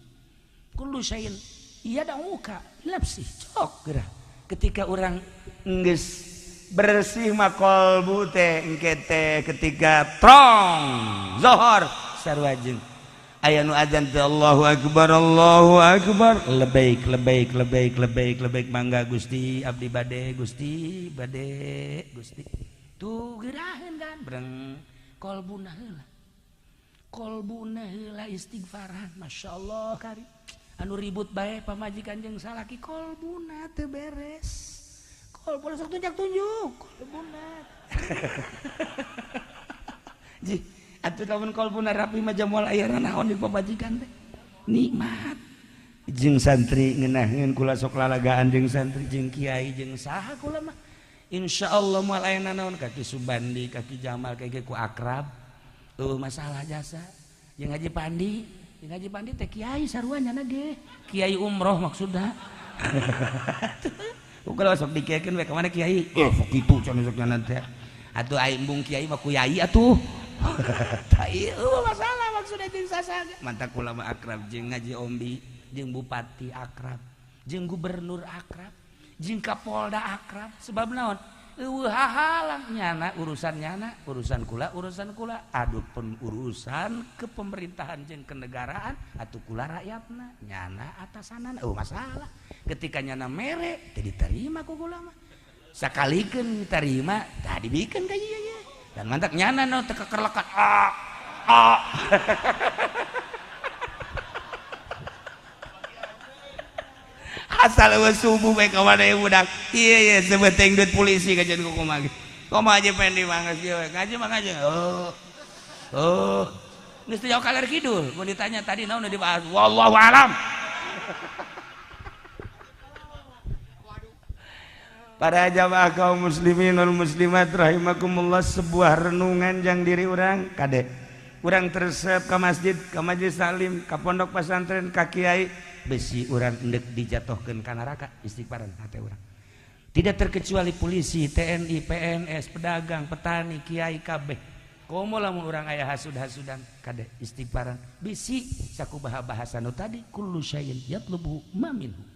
Kullu syai'in yad'uka nafsi. Sok geura ketika urang geus bersih mah kolbu teh engke teh ketika trong zohor sarua jeung aya nu azan teh Allahu akbar Allahu akbar lebaik lebaik lebaik lebaik lebaik mangga Gusti abdi bade Gusti bade Gusti tuh geraheun kan breng kolbuna heula kolbuna heula istighfaran masyaallah kari anu ribut bae pamajikan jeung salaki kolbuna teu beres kolbuna sok tunjuk-tunjuk kolbuna ji atuh lamun kolbuna rapi mah moal aya naon di pamajikan teh nikmat jeung santri ngeunaheun kula sok lalagaan jeung santri jeung kiai jeung saha kula mah insyaallah moal aya nanaon ka Ki Subandi ka Ki Jamal ka ku akrab eueuh masalah jasa jeung Haji Pandi jeung Haji Pandi teh kiai sarua nyana ge kiai umroh maksudna kalau sok dikekeun we ka mana kiai sok kitu cenah sok nyana teh atuh aing embung kiai mah ku yai atuh tah ieu masalah maksudna jeung sasaga mantak kula mah akrab jeung Haji Ombi jeung bupati akrab jeung gubernur akrab jeung kapolda akrab sebab naon eueuh hahalang nyana urusan nyana urusan kula aduh pun urusan kepemerintahan jeung kenegaraan atuh kula rakyatna nyana atasanana eueuh masalah ketika nyana mere teu diterima ku kula mah sakalikeun diterima tah dibikeun ka ieu ye dan mantak nyana no teu kekerlekan a a asal eueuh subuh bae ka mana budak ieu ye sebeteng duit polisi kajian ku kumaha kumaha aja pengen dimangas ieu ngaji mah ngaji oh oh geus teu jauh kaler kidul mun ditanya tadi naon nu dibahas wallahu alam. Para jamaah kaum muslimin wal muslimat rahimakumullah, sebuah renungan jang diri urang kade urang teresep ka masjid ka majelis taklim ka pondok pesantren ka kiai besi urang endek dijatuhkeun ka neraka istighfaran hate urang tidak terkecuali polisi TNI PNS pedagang petani kiai kabeh komo lamun urang aya hasud-hasudan kade istighfaran bisi sakubaha bahasa nu tadi kullu syai'in yatlubu ma minhu.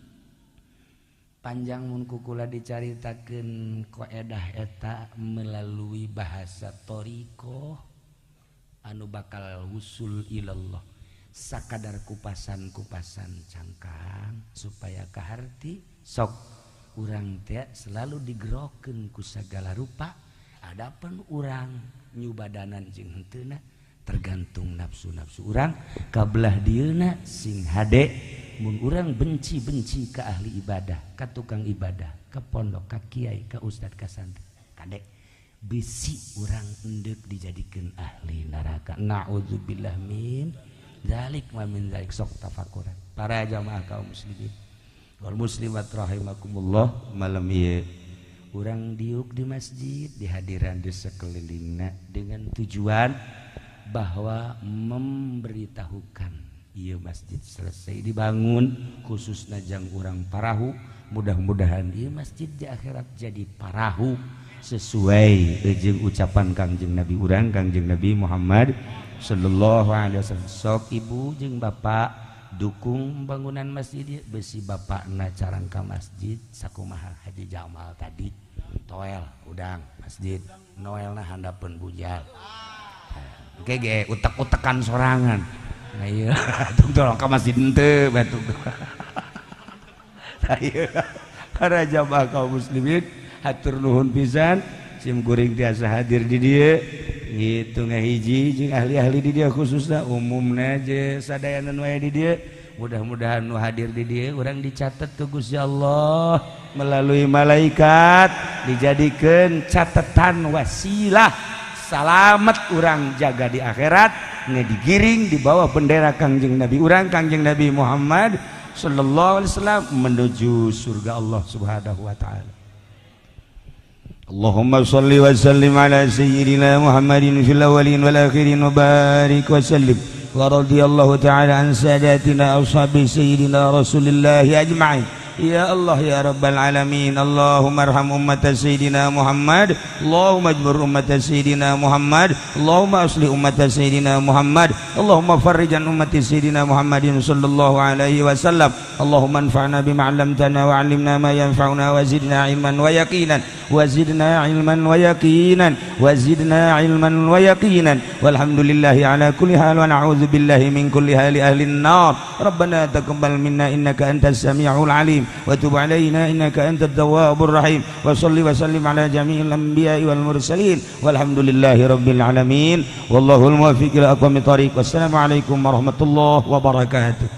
Panjang mun kukula dicaritakeun koedah eta melalui bahasa thariqah anu bakal wusul ilallah sakadar kupasan-kupasan cangkang supaya kaharti sok urang teh selalu digerokeun ku sagala rupa adapun urang nyubadanan jeung henteuna tergantung nafsu-nafsu urang kabelah dieuna sing hade mun urang benci-benci ke ahli ibadah, ke tukang ibadah, ke pondok, ke kiai, ke ustad, ke santri kadek bisi urang endek dijadikeun ahli neraka naudzubillah min dzalik wa min dzalik sok tafakuran para jamaah kaum muslimin wal muslimat rahimakumullah malam ieu urang diuk di masjid dihadiran di sekelilingna dengan tujuan bahwa memberitahukan ieu masjid selesai dibangun khususna jang urang parahu mudah-mudahan ieu masjid di akhirat jadi parahu sesuai jeung ucapan Kangjeng Nabi urang Kangjeng Nabi Muhammad sallallahu alaihi wasallam. Sok ibu jeung bapak dukung bangunan masjid besi bapakna carang ka masjid sakumaha Haji Jamal tadi toel udang masjid Noelna handapeun bujal oke ge utek-utekan sorangan. Nah iya, atuh tolong ka masjid henteu batuk. Nah iya, para jamaah kaum muslimin hatur nuhun pisan sim kuring tiasa hadir di dieu gitu ngahiji jeung ahli-ahli di dieu khususna umumna je sadayana nu aya di dieu mudah-mudahan nu hadir di dieu urang dicatat ku Gusti Allah melalui malaikat dijadikeun catatan wasilah salamet urang jaga di akhirat digiring di bawah bendera Kangjeng Nabi urang Kangjeng Nabi Muhammad sallallahu alaihi wasallam menuju surga Allah Subhanahu wa taala. Allahumma salli wa sallim ala sayyidina Muhammadin fil awwalin wal akhirin wa barik wa sallim wa radiyallahu ta'ala an sadatina ashabi sayyidina Rasulillahi ajma'in. Ya Allah ya Rabbal Alamin, Allahumma arham ummata sayyidina Muhammad, Allahumma ajbur ummata sayyidina Muhammad, Allahumma aslih ummata sayyidina Muhammad, Allahumma farrijan ummati sayyidina Muhammadin sallallahu alaihi wasallam. Allahumma anfa'na bima 'allamtana wa 'allimna ma yanfa'una wa zidna ilman wa yaqinan wa zidna ilman wa yaqinan wa zidna ilman wa yaqinan. Walhamdulillahi ala kulli hal wa na'udzu billahi min kulli hali ahli an-nar. Rabbana taqabbal minna innaka antas samiul alim wa tub alaina innaka antat tawwabur rahim. Wa salli wa sallim ala jami'il anbiya'i wal mursalin. Walhamdulillahi rabbil alamin. Wallahul muwaffiq ila aqwamit thariq. Wassalamu alaikum warahmatullahi wabarakatuh.